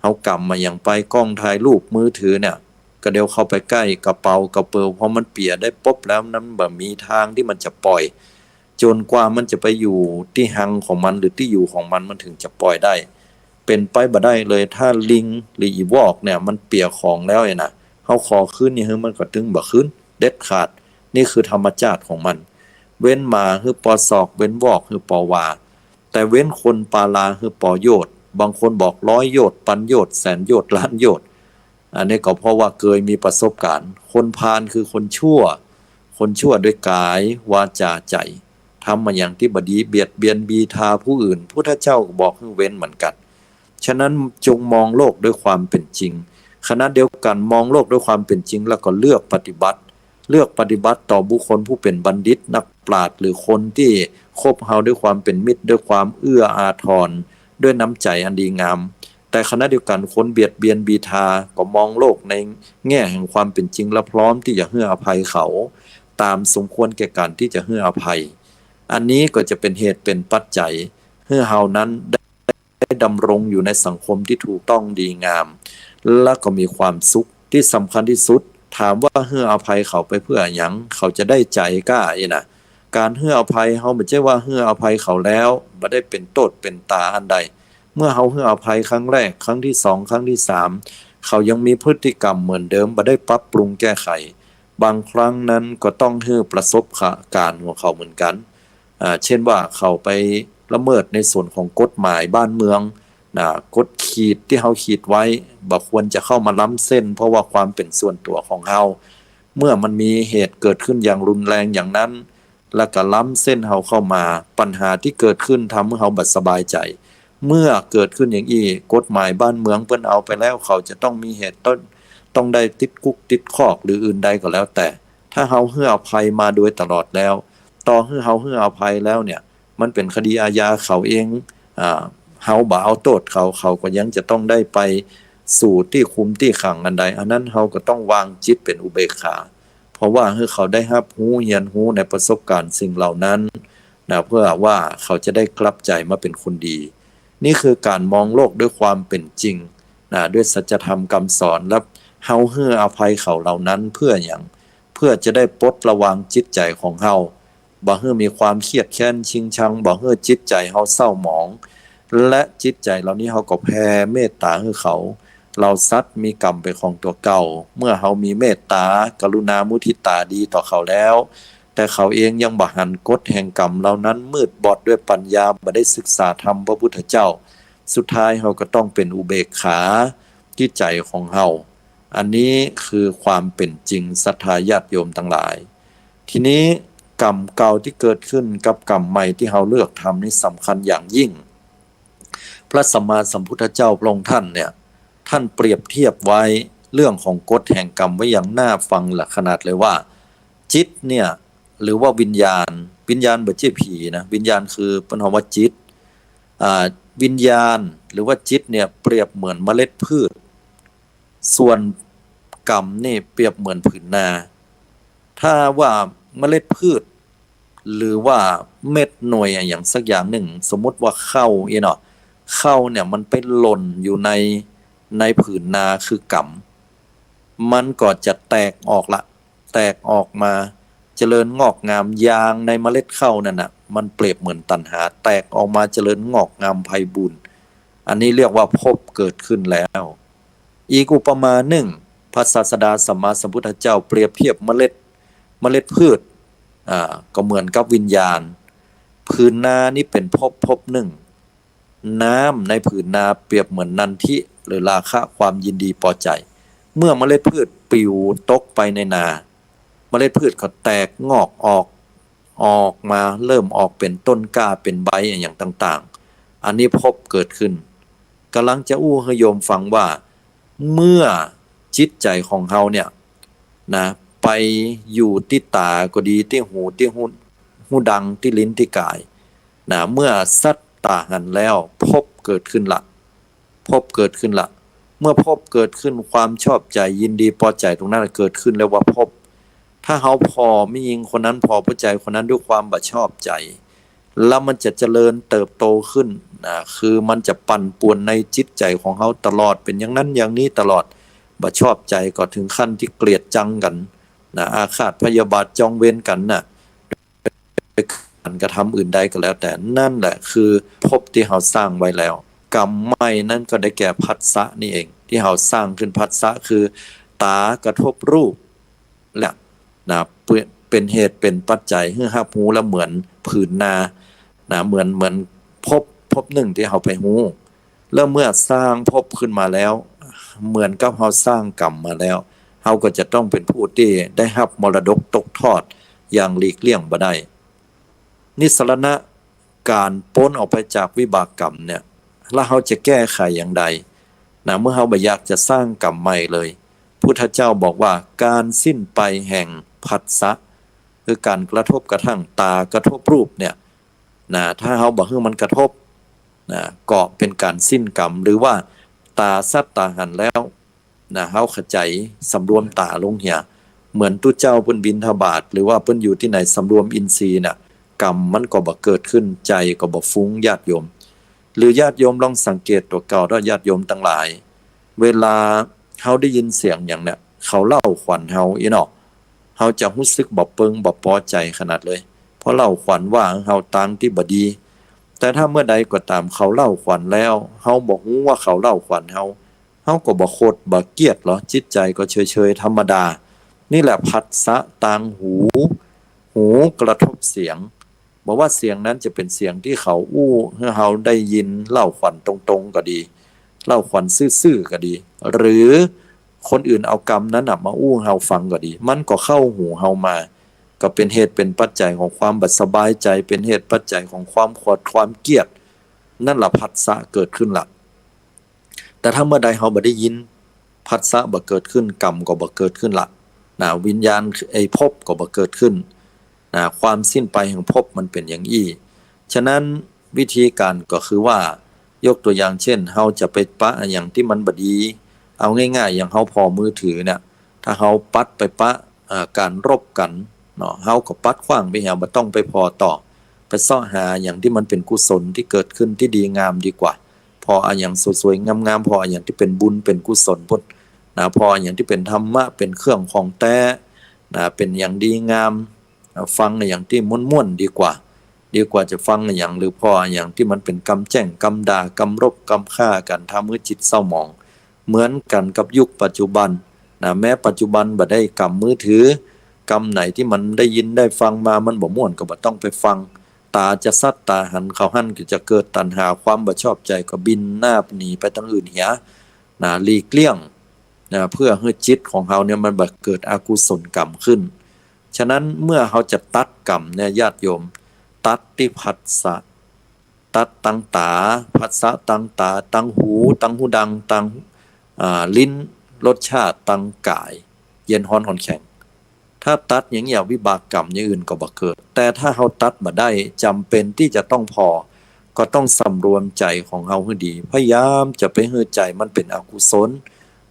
เฮากำมาหยังไป กล้องถ่ายรูปมือถือเนี่ย ก็เดี๋ยวเข้าไปใก้กระเป๋ากระเป๋า พอมันเปียได้ปุ๊บแล้ว นั้นบ่มีทางตี้มันจะป่อย จ๋นกว่ามันจะไปอยู่ตี้ฮังของมันหรือตี้อยู่ของมัน มันถึงจะป่อยได้ เป๋นไปบ่ได้เลย ถ้าลิงหรืออีวอกเนี่ยมันเปียของแล้วเนี่ยนะ เฮาขอคืนนี่หื้อมันก็ตึงบ่คืน เด็ดขาด นี่คือธรรมชาติของมัน เว้นหมาหื้อปอศอก เว้นวอกหื้อปอวา แต่เว้นคนปาลาหื้อปอโยชน์ บางคนบอกร้อยโยชน์ ปันโยชน์ แสนโยชน์ ล้านโยชน์ อันนี้ก็เพราะว่าเกยมีประสบการณ์ คนพาลคือคนชั่ว คนชั่วด้วยก๋าย วาจา ใจ๋ ทำมาหยังตี้บ่ดี เบียดเบียนบีทาผู้อื่น พุทธเจ้าก็บอกหื้อเว้นเหมือนกั๋น ฉะนั้นจงมองโลกด้วยความเป๋นจริง ขณะเดียวกั๋นมองโลกด้วยความเป๋นจริง แล้วก็เลือกปฏิบัติ เลือกปฏิบัติต่อบุคคลผู้เป๋นบัณฑิตนักปราชญ์ หรือคนตี้คบเฮาด้วยความเป๋นมิตร ด้วยความเอื้ออาทร ด้วยน้ำใจ๋อันดีงาม แต่ขณะเดียวกั๋นคนเบียดเบียนบีทาก็มองโลกในแง่แห่งความเป๋นจริง และพร้อมตี้จะหื้ออภัยเขา ต๋ามสมควรแก่ก๋านตี้จะหื้ออภัย อันนี้ก็จะเป๋นเหตุเป๋นปัจจัยหื้อเฮานั้นได้ ได้ดำรงอยู่ในสังคมตี้ถูกต้องดีงาม และก็มีความสุข ตี้สำคัญตี้สุด ถามว่าหื้ออภัยเขาไปเปื้อหยัง เขาจะได้ใจ๋ก้าอี้นะ ก๋านหื้ออภัยเฮาบ่ใจ้ว่าหื้ออภัยเขาแล้วบ่ได้เป๋นโต้ษเป๋นต๋าอันใด เมื่อเฮาหื้ออภัยครั้งแรก ครั้งตี้สอง ครั้งตี้สาม เขายังมีพฤติกรรมเหมือนเดิม บ่ได้ปรับปรุงแก้ไข บางครั้งนั้นก็ต้องหื้อประสบก๋ารณ์ของเขาเหมือนกั๋น อ่า เช่นว่าเขาไปละเมิดในส่วนของกฎหมายบ้านเมืองนะ กฎขีดตี้เฮาขีดไว้ บ่ควรจะเข้ามาล้ำเส้น เพราะว่าความเป๋นส่วนตั๋วของเฮา เมื่อมันมีเหตุเกิดขึ้นอย่างรุนแรงอย่างนั้น แล้วก็ล้ำเส้นเฮาเข้ามา ปัญหาตี้เกิดขึ้นทำหื้อเฮาบ่สบายใจ๋ เมื่อเกิดขึ้นอย่างอี้ กฎหมายบ้านเมืองเปิ้นเอาไปแล้ว เขาจะต้องมีเหตุต้อง ต้องได้ติดคุกติดคอกหรืออื่นใดก็แล้วแต่ ถ้าเฮาหื้ออภัยมาโดยตลอดแล้ว ต่อหื้อเฮาหื้ออภัยแล้วเนี่ย มันเป๋นคดีอาญาเขาเอง อ่า เฮาบ่เอาโต้ษเขา เขาก็ยังจะต้องได้ไปสู่ตี้คุมตี้ขังอันใด อันนั้นเฮาก็ต้องวางจิตเป๋นอุเบกขา เพราะว่าหื้อเขาได้ฮับฮู้ เฮียนฮู้ในประสบการณ์สิ่งเหล่านั้นนะ เพื่อว่าเขาจะได้กลับใจ๋มาเป๋นคนดี นี่คือก๋านมองโลกด้วยความเป๋นจริงนะ ด้วยสัจธรรมกำสอน และเฮาหื้ออภัยเขาเหล่านั้นเพื่อหยัง เพื่อจะได้ปลดระวางจิตใจ๋ของเฮา บ่หื้อมีความเคียดแค้นชิงชัง บ่หื้อจิตใจ๋เฮาเศร้าหมอง และจิตใจ๋เหล่านี้เฮาก็แผ่เมตต๋าหื้อเขา เหล่าสัตว์มีกรรมเป๋นของตั๋วเก่า เมื่อเฮามีเมตต๋า กรุณา มุทิตาดีต่อเขาแล้ว แต่เขาเองยังบ่หันกฎแห่งกรรมเหล่านั้น มืดบอดด้วยปัญญา บ่ได้ศึกษาธรรมพระพุทธเจ้า สุดท้ายเฮาก็ต้องเป๋นอุเบกขาตี้ใจ๋ของเฮา อันนี้คือความเป๋นจริง ศรัทธาญาติโยมตังหลาย ทีนี้กรรมเก่าตี้เกิดขึ้นกับกรรมใหม่ตี้เฮาเลือกทำนี่สำคัญอย่างยิ่ง พระสัมมาสัมพุทธเจ้าพระองค์ท่านเนี่ย ท่านเปรียบเทียบไว้เรื่องของกฎแห่งกรรมไว้อย่างน่าฟังหละขนาดเลยว่า จิตเนี่ย หรือว่าวิญญาณ วิญญาณบ่ใจ้ผีนะ วิญญาณคือเปิ้นฮ้องว่าจิต อ่า วิญญาณหรือว่าจิตเนี่ยเปรียบเหมือนเมล็ดพืช ส่วนกรรมนี่เปรียบเหมือนผืนนา ถ้าว่าเมล็ดพืช หรือว่าเม็ดหน่วยอะหยังสักอย่างนึ่ง สมมุติว่าข้าวอี้เนาะ ข้าวเนี่ยมันไปหล่นอยู่ใน ในผืนนาคือกรรม มันก็จะแตกออกละ แตกออกมาเจริญงอกงาม อย่างในเมล็ดข้าวนั่นน่ะ มันเปรียบเหมือนตัณหา แตกออกมาเจริญงอกงามไพบูลย์ อันนี้เรียกว่าภพเกิดขึ้นแล้ว อีกอุปมานึ่ง พระศาสดาสัมมาสัมพุทธเจ้าเปรียบเทียบเมล็ด เมล็ดพืช อ่า ก็เหมือนกับวิญญาณ ผืนนานี้เป๋นภพภพนึ่ง น้ำในผืนนาเปรียบเหมือนนันทิ หรือราคะ ความยินดีพอใจ๋ เมื่อเมล็ดพืชปลิวตกไปในนา เมล็ดพืชก็แตกงอกออก ออกมา เริ่มออกเป๋นต้นกล้า เป๋นใบอะหยังต่างๆ อันนี้ภพเกิดขึ้น ก๋ำลังจะอู้หื้อโยมฟังว่า เมื่อจิตใจ๋ของเฮาเนี่ยนะ ไปอยู่ตี้ต๋าก็ดี ตี้หู ตี้ฮู้ ฮู้ดัง ตี้ลิ้น ตี้ก๋ายนะ เมื่อสัตว์ต๋าหันแล้ว ภพเกิดขึ้นละ ภพเกิดขึ้นละ เมื่อภพเกิดขึ้น ความชอบใจ๋ยินดีพอใจ๋ตรงนั้นเกิดขึ้น เรียกว่าภพ ถ้าเฮาผ่อแม่ญิงคนนั้น ผ่อผู้ใจ๋คนนั้นด้วยความบ่ชอบใจ๋ แล้วมันจะเจริญเติบโตขึ้นนะ คือมันจะปั่นป่วนในจิตใจ๋ของเฮาตลอด เป๋นอย่างนั้นอย่างนี้ตลอด บ่ชอบใจ๋ก็ถึงขั้นตี้เกลียดจังกั๋นนะ อาฆาตพยาบาทจองเวรกั๋นน่ะ ก๋านกระทำอื่นใดก็แล้วแต่ นั่นแหละคือภพตี้เฮาสร้างไว้แล้ว กรรมใหม่นั้นก็ได้แก่ผัสสะนี่เอง ตี้เฮาสร้างขึ้น ผัสสะคือต๋ากระทบรูป และนะ เป๋น เป๋นเหตุเป๋นปัจจัยหื้อฮับฮู้แล้วเหมือนผืนนานะ เหมือน เหมือนภพ ภพนึ่งตี้เฮาไปฮู้ แล้วเมื่อสร้างภพขึ้นมาแล้ว เหมือนกับเฮาสร้างกรรมมาแล้ว เฮาก็จะต้องเป๋นผู้ตี้ได้ฮับมรดกตกทอดอย่างหลีกเลี่ยงบ่ได้ นิสสรณะ ก๋านป๊นออกไปจากวิบากกรรมเนี่ย แล้วเฮาจะแก้ไขอย่างใดนะ เมื่อเฮาบ่อยากจะสร้างกรรมใหม่เลย พุทธเจ้าบอกว่าก๋านสิ้นไปแห่งผัสสะ คือก๋านกระทบกระทั่งต๋ากระทบรูปเนี่ยนะ ถ้าเฮาบ่หื้อมันกระทบนะ ก็เป๋นก๋านสิ้นกรรม หรือว่าต๋าสัตว์ต๋าหันแล้ว นะ เฮาขะใจ๋สำรวมต๋าลงเหีย เหมือนตุ๊เจ้าเปิ้นบิณฑบาต หรือว่าเปิ้นอยู่ตี้ไหน สำรวมอินทรีย์น่ะ กรรมมันก็บ่เกิดขึ้น ใจ๋ก็บ่ฟุ้ง ญาติโยม หรือญาติโยมลองสังเกตตั๋วเก่าเต๊อะ ญาติโยมตังหลาย เวลาเฮาได้ยินเสียงหยังเนี่ย เขาเล่าขวัญเฮาอี้เนาะ เฮาจะฮู้สึกบ่เปิงบ่ปอใจ๋ขนาดเลย เพราะเล่าขวัญว่าเฮาตางตี้บ่ดี แต่ถ้าเมื่อใดก็ต๋ามเขาเล่าขวัญแล้ว เฮาบ่ฮู้ว่าเขาเล่าขวัญเฮา เฮาก็บ่โขดบ่เกลียดหรอ จิตใจ๋ก็เฉยๆ ธรรมดา นี่แหละผัสสะตางหู หูกระทบเสียง บ่ว่าเสียงนั้นจะเป๋นเสียงตี้เขาอู้หื้อเฮาได้ยินเล่าขวัญตรงๆ ก็ดี เล่าขวัญซื่อๆ ก็ดี หรือคนอื่นเอากำนั้นน่ะมาอู้เฮาฟังก็ดี มันก็เข้าหูเฮามา ก็เป๋นเหตุเป๋นปัจจัยของความบ่สบายใจ๋ เป๋นเหตุปัจจัยของความโขดความเกลียด นั่นล่ะผัสสะเกิดขึ้นละ แต่ถ้าเมื่อใดเฮาบ่ได้ยิน ผัสสะบ่เกิดขึ้น กรรมก็บ่เกิดขึ้นละ นะ วิญญาณ ไอ้ภพก็บ่เกิดขึ้น นะ ความสิ้นไปแห่งภพมันเป๋นอย่างอี้ ฉะนั้นวิธีก๋านก็คือว่า ยกตั๋วอย่างเจ้น เฮาจะไปปะอะหยังตี้มันบ่ดี เอาง่ายๆ อย่างเฮาผ่อมือถือเนี่ย ถ้าเฮาปัดไปปะ เอ่อ ก๋านรบกั๋นเนาะ เฮาก็ปัดขว้างไปเหีย บ่ต้องไปผ่อต่อ ไปเซาะหาอะหยังตี้มันเป๋นกุศลตี้เกิดขึ้นตี้ดีงามดีกว่า ผ่ออะหยังสวยๆ งามๆ ผ่ออะหยังตี้เป๋นบุญเป๋นกุศลปู้นนะ ผ่ออะหยังตี้เป๋นธรรมะ เป๋นเครื่องของแต๊นะ เป๋นอย่างดีงาม อ่า ฟังอะหยังตี้ม่วนๆ ดีกว่า ดีกว่าจะฟังอะหยัง หรือผ่ออะหยังตี้มันเป๋นกำแจ้ง กำด่า กำรบ กำฆ่ากั๋น ทำหื้อจิตเศร้าหมอง เหมือนกั๋นกับยุคปัจจุบันนะ แม้ปัจจุบันบ่ได้กำมือถือ กำไหนตี้มันได้ยินได้ฟังมามันบ่ม่วนก็บ่ต้องไปฟัง ต๋าจะสัดต๋าหัน เขาหั้นก็จะเกิดตัณหา ความบ่ชอบใจ๋ก็บินนาบหนีไปตางอื่นเหียนะ หลีกเลี่ยงนะ เพื่อหื้อจิตของเฮาเนี่ยมันบ่เกิดอกุศลกรรมขึ้น ฉะนั้นเมื่อเฮาจะตัดกรรมเนี่ยญาติโยม ตัดตี้ผัสสะ ตัดตังต๋า ผัสสะตังต๋า ตังหู ตังหูดัง ตัง อ่า ลิ้น รสชาติ ตังก๋าย เย็นฮ้อนอ่อนแข็ง ถ้าตัดอย่างเหียวิบากกรรมอย่างอื่นก็บ่เกิด แต่ถ้าเฮาตัดบ่ได้ จ๋ำเป๋นตี้จะต้องผ่อ ก็ต้องสำรวมใจ๋ของเฮาหื้อดี พยายามจะไปหื้อใจ๋มันเป๋นอกุศล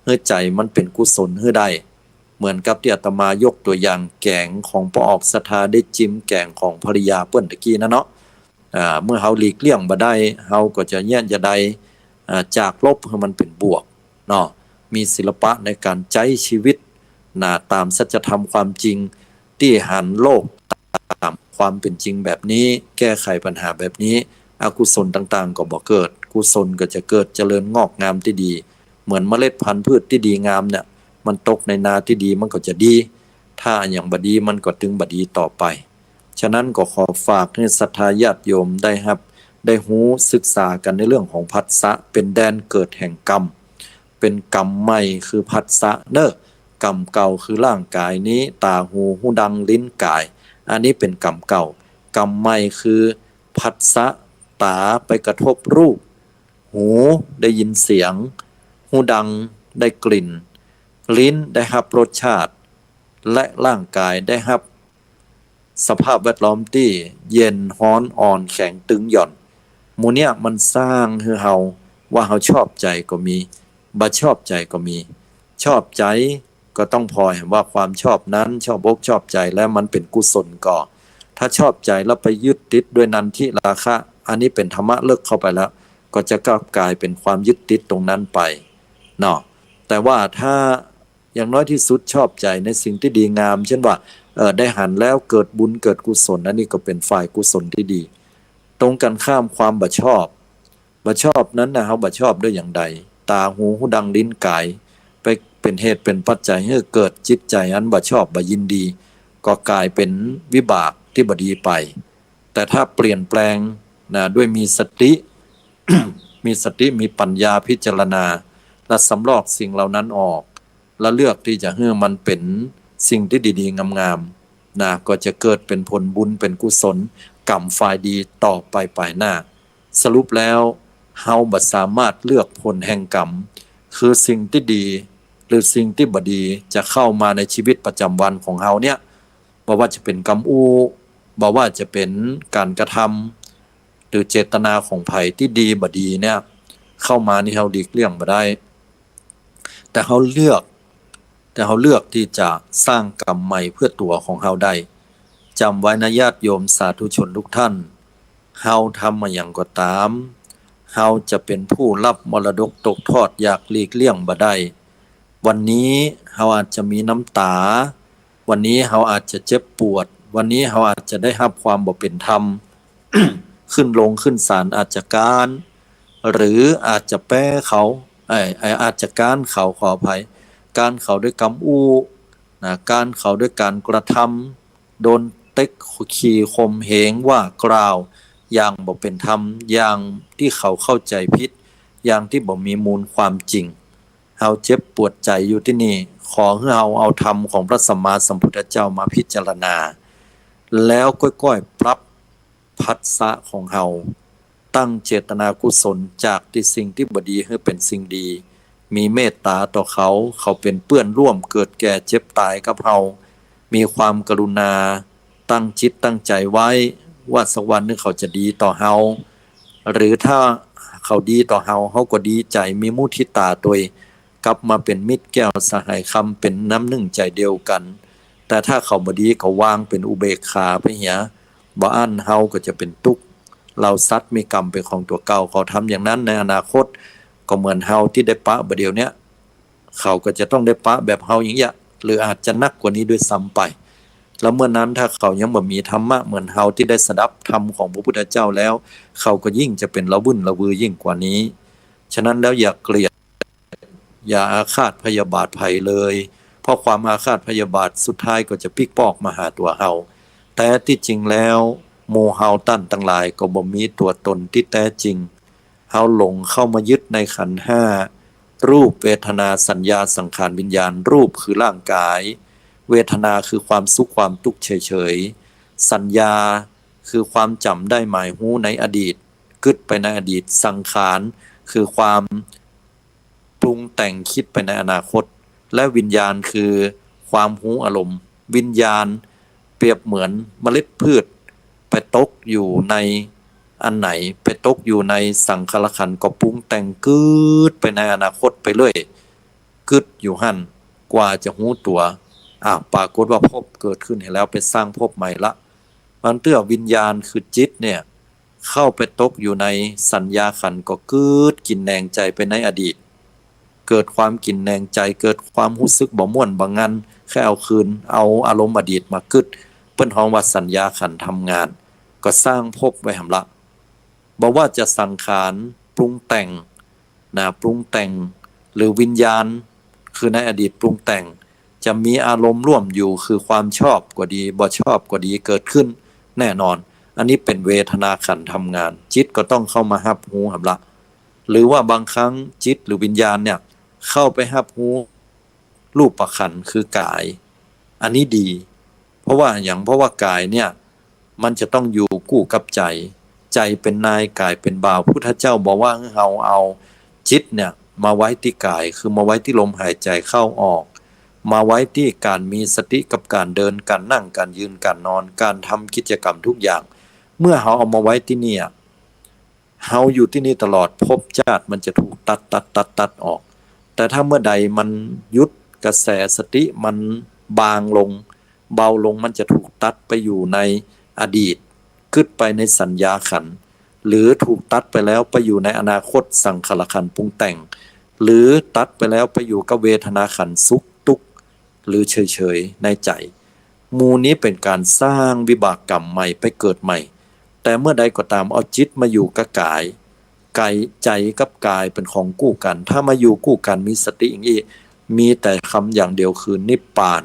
หื้อใจ๋มันเป๋นกุศลหื้อได้ เหมือนกับตี้อาตมายกตั๋วอย่างแก๋งของป้อออกศรัทธาได้จิมแก๋งของภริยาเปิ้นตะกี้นั้นเนาะ อ่า เมื่อเฮาหลีกเลี่ยงบ่ได้ เฮาก็จะเยียะจะใด อ่า จากลบหื้อมันเป๋นบวกเนาะ มีศิลปะในก๋านใจ๊ชีวิตนะ ต๋ามสัจธรรมความจริง ตี้หันโลกต๋ามความเป๋นจริงแบบนี้ แก้ไขปัญหาแบบนี้ อกุศลต่างๆ ก็บ่เกิด กุศลก็จะเกิดเจริญงอกงามตี้ดี เหมือนเมล็ดพันธุ์พืชตี้ดีงามเนี่ย มันตกในนาตี้ดีมันก็จะดี ถ้าอะหยังบ่ดีมันก็ตึงบ่ดีต่อไป ฉะนั้นก็ขอฝากหื้อศรัทธาญาติโยมได้ฮับ ได้ฮู้ศึกษากั๋นในเรื่องของผัสสะ เป๋นแดนเกิดแห่งกรรม เป๋นกรรมใหม่คือผัสสะเน่อ กรรมเก่าคือร่างก๋ายนี้ ต๋า หู หูดัง ลิ้น ก๋าย อันนี้เป๋นกรรมเก่า กรรมใหม่คือผัสสะ ต๋าไปกระทบรูป หูได้ยินเสียง หูดังได้กลิ่น ลิ้นได้ฮับรสชาติ และร่างก๋ายได้ฮับสภาพแวดล้อมตี้เย็นฮ้อนอ่อนแข็งตึงหย่อน หมู่เนี้ยมันสร้างหื้อเฮา ว่าเฮาชอบใจ๋ก็มี บ่ชอบใจ๋ก็มี ชอบใจ๋ก็ต้องผ่อแหมว่าความชอบนั้นชอบอกชอบใจ๋แล้วมันเป๋นกุศลก่อ ถ้าชอบใจ๋แล้วไปยึดติดด้วยนันทิราคะ อันนี้เป๋นธรรมะเลิกเข้าไปแล้ว ก็จะกลับกลายเป๋นความยึดติดตรงนั้นไปเนาะ แต่ว่าถ้าอย่างน้อยตี้สุดชอบใจ๋ในสิ่งตี้ดีงาม เจ้นว่า เอ่อ ได้หันแล้วเกิดบุญเกิดกุศล อันนี้ก็เป๋นฝ่ายกุศลตี้ดี ตรงกั๋นข้ามความบ่ชอบ บ่ชอบนั้นนะ เฮาบ่ชอบด้วยอย่างใด ต๋า หู หูดัง ลิ้น ก๋าย ไปเป๋นเหตุเป๋นปัจจัยหื้อเกิดจิตใจ๋อันบ่ชอบบ่ยินดี ก็กลายเป๋นวิบากตี้บ่ดีไป แต่ถ้าเปลี่ยนแปลงนะ ด้วยมีสติ มีสติ มีปัญญาพิจารณา และสำรอกสิ่งเหล่านั้นออก และเลือกตี้จะหื้อมันเป๋นสิ่งตี้ดีๆ งามๆ นะ ก็จะเกิดเป๋นผลบุญเป๋นกุศล กรรมฝ่ายดีต่อไปภายหน้า สรุปแล้ว เฮาบ่สามารถเลือกผลแห่งกรรม คือสิ่งตี้ดี หรือสิ่งตี้บ่ดีจะเข้ามาในชีวิตประจ๋ำวันของเฮาเนี่ย บ่ว่าจะเป๋นกำอู้ บ่ว่าจะเป๋นก๋านกระทำ หรือเจตนาของใผตี้ดีบ่ดีเนี่ย เข้ามานี่เฮาหลีกเลี่ยงบ่ได้ แต่เฮาเลือก แต่เฮาเลือกตี้จะสร้างกรรมใหม่เพื่อตั๋วของเฮาได้ จ๋ำไว้นะญาติโยมสาธุชนทุกท่าน เฮาทำอะหยังก็ต๋าม เฮาจะเป๋นผู้ฮับมรดกตกทอดอย่างหลีกเลี่ยงบ่ได้ วันนี้เฮาอาจจะมีน้ำต๋า วันนี้เฮาอาจจะเจ็บปวด วันนี้เฮาอาจจะได้ฮับความบ่เป๋นธรรม ขึ้นโรงขึ้นศาลอาจจะก๊าน หรืออาจจะแป๊เขา เอ้ย เอ้ย อาจจะก๊านเขา ขออภัย ก๊านเขาด้วยกำอู้นะ ก๊านเขาด้วยก๋านกระทำ โดนเต๊ก ขี่ข่มเหงว่ากล่าว อย่างบ่เป๋นธรรม อย่างตี้เขาเข้าใจ๋ผิด อย่างตี้บ่มีมูลความจริง เฮาเจ็บปวดใจ๋อยู่ตี้นี่ ขอหื้อเฮาเอาธรรมของพระสัมมาสัมพุทธเจ้ามาพิจารณา แล้วก้อยๆ ปรับผัสสะของเฮา ตั้งเจตนากุศลจากตี้สิ่งตี้บ่ดีหื้อเป๋นสิ่งดี มีเมตต๋าต่อเขา เขาเป๋นเปื้อนร่วมเกิดแก่เจ็บต๋ายกับเฮา มีความกรุณา ตั้งจิตตั้งใจ๋ไว้ว่าสักวันนึ่งเขาจะดีต่อเฮา หรือถ้าเขาดีต่อเฮา เฮาก็ดีใจ๋ มีมุทิตาตวย กลับมาเป๋นมิตรแก้วสหายคำ เป๋นน้ำนึ่งใจ๋เดียวกั๋น แต่ถ้าเขาบ่ดีก็วางเป๋นอุเบกขาไปเหีย บ่อั้นเฮาก็จะเป๋นตุ๊กข์ เฮาสัตว์มีกรรมเป๋นของตั๋วเก่า เขาทำอย่างนั้นในอนาคต ก็เหมือนเฮาตี้ได้ปะบ่าเดี่ยวเนี้ย เขาก็จะต้องได้ปะแบบเฮาอย่างเงี้ย หรืออาจจะหนักกว่านี้ด้วยซ้ำไป แล้วเมื่อนั้นถ้าเขายังบ่มีธรรมะเหมือนเฮาตี้ได้สดับธรรมของพระพุทธเจ้าแล้ว เขาก็ยิ่งจะเป๋นระวุ่นระวือยิ่งกว่านี้ ฉะนั้นแล้วอย่าเกลียด อย่าอาฆาตพยาบาทใผเลย เพราะความอาฆาตพยาบาทสุดท้ายก็จะปิ๊กปอกมาหาตั๋วเฮา แต๊ตี้จริงแล้ว หมู่เฮาต้านตังหลายก็บ่มีตั๋วต๋นตี้แต๊จริง เฮาหลงเข้ามายึดในขันธ์ห้า รูป เวทนา สัญญา สังขาร วิญญาณ รูปคือร่างกาย เวทนาคือความสุขความตุ๊กข์เฉยๆ สัญญาคือความจ๋ำได้หมายฮู้ในอดีต กึ๊ดไปในอดีต สังขารคือความปรุงแต่งคิดไปในอนาคต และวิญญาณคือความฮู้อารมณ์ วิญญาณเปรียบเหมือนเมล็ดพืช ไปตกอยู่ในอันไหน ไปตกอยู่ในสังขารขันธ์ก็ปรุงแต่งกึ๊ดไปในอนาคตไปเรื่อย กึ๊ดอยู่หั้น กว่าจะฮู้ตั๋ว อ้าว ปรากฏว่าภพเกิดขึ้นแล้ว ไปสร้างภพใหม่ละ มันเตื้อวิญญาณคือจิตเนี่ย เข้าไปตกอยู่ในสัญญาขันธ์ก็กึ๊ดกิ๋นแหนงใจ๋ไปในอดีต เกิดความกิ๋นแหนงใจ๋ เกิดความฮู้สึกบ่ม่วนบ่งัน แค่เอาคืน เอาอารมณ์อดีตมากึ๊ด เปิ้นฮ้องว่าสัญญาขันธ์ทำงาน ก็สร้างภพไว้หั้นละ บ่ว่าจะสังขารปรุงแต่ง นะ ปรุงแต่ง หรือวิญญาณ คือในอดีตปรุงแต่ง จะมีอารมณ์ร่วมอยู่ คือความชอบก็ดี บ่ชอบก็ดี เกิดขึ้นแน่นอน อันนี้เป๋นเวทนาขันธ์ทำงาน จิตก็ต้องเข้ามาฮับฮู้หั้นละ หรือว่าบางครั้งจิตหรือวิญญาณเนี่ย เข้าไปฮับฮู้รูปขันธ์คือกาย อันนี้ดี เพราะว่าหยัง เพราะว่ากายเนี่ย มันจะต้องอยู่กู้กับใจ๋ ใจ๋เป๋นนาย กายเป๋นบ่าว พุทธเจ้าบอกว่าหื้อเฮาเอาจิตเนี่ยมาไว้ตี้กาย คือมาไว้ตี้ลมหายใจ๋เข้าออก มาไว้ตี้ก๋านมีสติกับก๋านเดิน ก๋านนั่ง ก๋านยืน ก๋านนอน ก๋านทำกิจกรรมทุกอย่าง เมื่อเฮาเอามาไว้ตี้เนี่ย เฮาอยู่ตี้นี่ตลอด ภพชาติมันจะถูกตัด ตัด ตัด ตัดออก แต่ถ้าเมื่อใดมันหยุด กระแสสติมันบางลง เบาลง มันจะถูกตัดไปอยู่ในอดีต กึ๊ดไปในสัญญาขันธ์ หรือถูกตัดไปแล้วไปอยู่ในอนาคต สังขารขันธ์ปรุงแต่ง หรือตัดไปแล้วไปอยู่กับเวทนาขันธ์สุขตุ๊กข์ หรือเฉยๆ ในใจ๋ หมู่นี้เป๋นก๋านสร้างวิบากกรรมใหม่ ไปเกิดใหม่ แต่เมื่อใดก็ต๋ามเอาจิตมาอยู่กับกาย กาย ใจ๋กับกายเป๋นของกู้กั๋น ถ้ามาอยู่กู้กั๋น มีสติอย่างอี้ มีแต่คำอย่างเดียวคือนิพพาน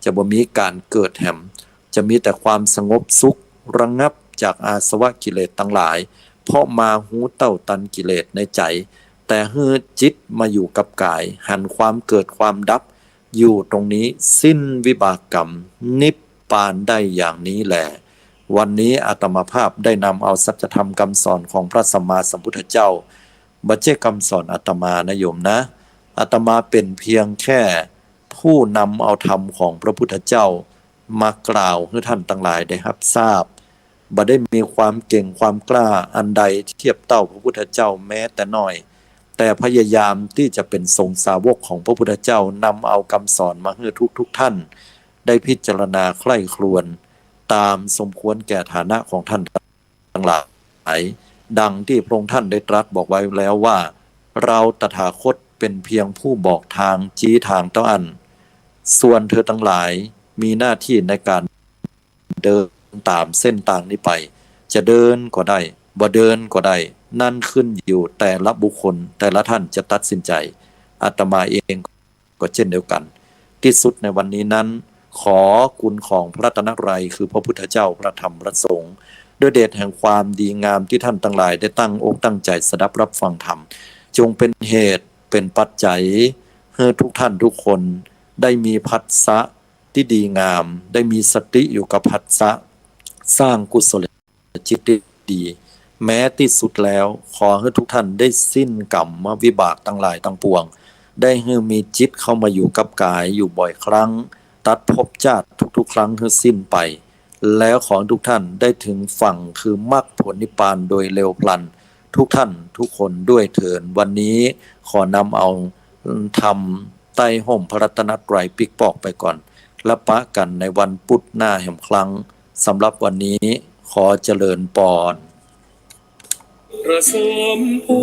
จะบ่มีก๋านเกิดแหม จะมีแต่ความสงบสุข ระงับจากอาสวะกิเลสตังหลาย เพราะมาฮู้เต้าตันกิเลสในใจ๋ แต่หื้อจิตมาอยู่กับกาย หันความเกิดความดับ อยู่ตรงนี้ สิ้นวิบากกรรม นิพพานได้อย่างนี้แล วันนี้อาตมาภาพได้นำเอาสัจธรรมกำสอนของพระสัมมาสัมพุทธเจ้า บ่ใจ้กำสอนอาตมานะโยมนะ อาตมาเป๋นเพียงแค่ผู้นำเอาธรรมของพระพุทธเจ้ามากล่าวหื้อท่านตังหลายได้ฮับทราบ บ่ได้มีความเก่งความกล้าอันใดเทียบเต้าพระพุทธเจ้าแม้แต่น้อย แต่พยายามตี้จะเป๋นสงฆ์สาวกของพระพุทธเจ้า นำเอากำสอนมาหื้อทุกๆ ท่าน ได้พิจารณาใคร่ครวญ ต๋ามสมควรแก่ฐานะของท่านตังหลาย ดังตี้พระองค์ท่านได้ตรัสบอกไว้แล้วว่า เราตถาคตเป๋นเพียงผู้บอกทางชี้ทางเต้าอั้น ส่วนเธอตังหลายมีหน้าตี้ในก๋านเดินต๋ามเส้นตางนี้ไป จะเดินก็ได้ บ่เดินก็ได้ นั้นขึ้นอยู่แต่ละบุคคล แต่ละท่านจะตัดสินใจ๋ อาตมาเอง ก็เจ้นเดียวกั๋น ตี้สุดในวันนี้นั้น ขอคุณของพระรัตนตรัย คือพระพุทธเจ้า พระธรรม พระสงฆ์ ด้วยเดชแห่งความดีงามตี้ท่านตังหลายได้ตั้งอกตั้งใจ๋สดับรับฟังธรรม จงเป๋นเหตุเป๋นปัจจัย หื้อทุกท่านทุกคนได้มีผัสสะตี้ดีงาม ได้มีสติอยู่กับผัสสะ สร้างกุศล จิตตี้ดี แม้ตี้สุดแล้ว ขอหื้อทุกท่านได้สิ้นกรรมวิบากตังหลายตังปวง ได้หื้อมีจิตเข้ามาอยู่กับกายอยู่บ่อยครั้ง ตัดภพชาติทุกๆ ครั้งหื้อสิ้นไป แล้วขอทุกท่านได้ถึงฝั่งคือมรรคผลนิพพานโดยเร็วพลัน ทุกท่านทุกคนด้วยเถิด วันนี้ขอนำเอาธรรมใต้ฮ่มพระรัตนตรัยปิ๊กปอกไปก่อน และปะกั๋นในวันพุธหน้าแหมครั้ง สำหรับวันนี้ขอเจริญปอน ประสมภู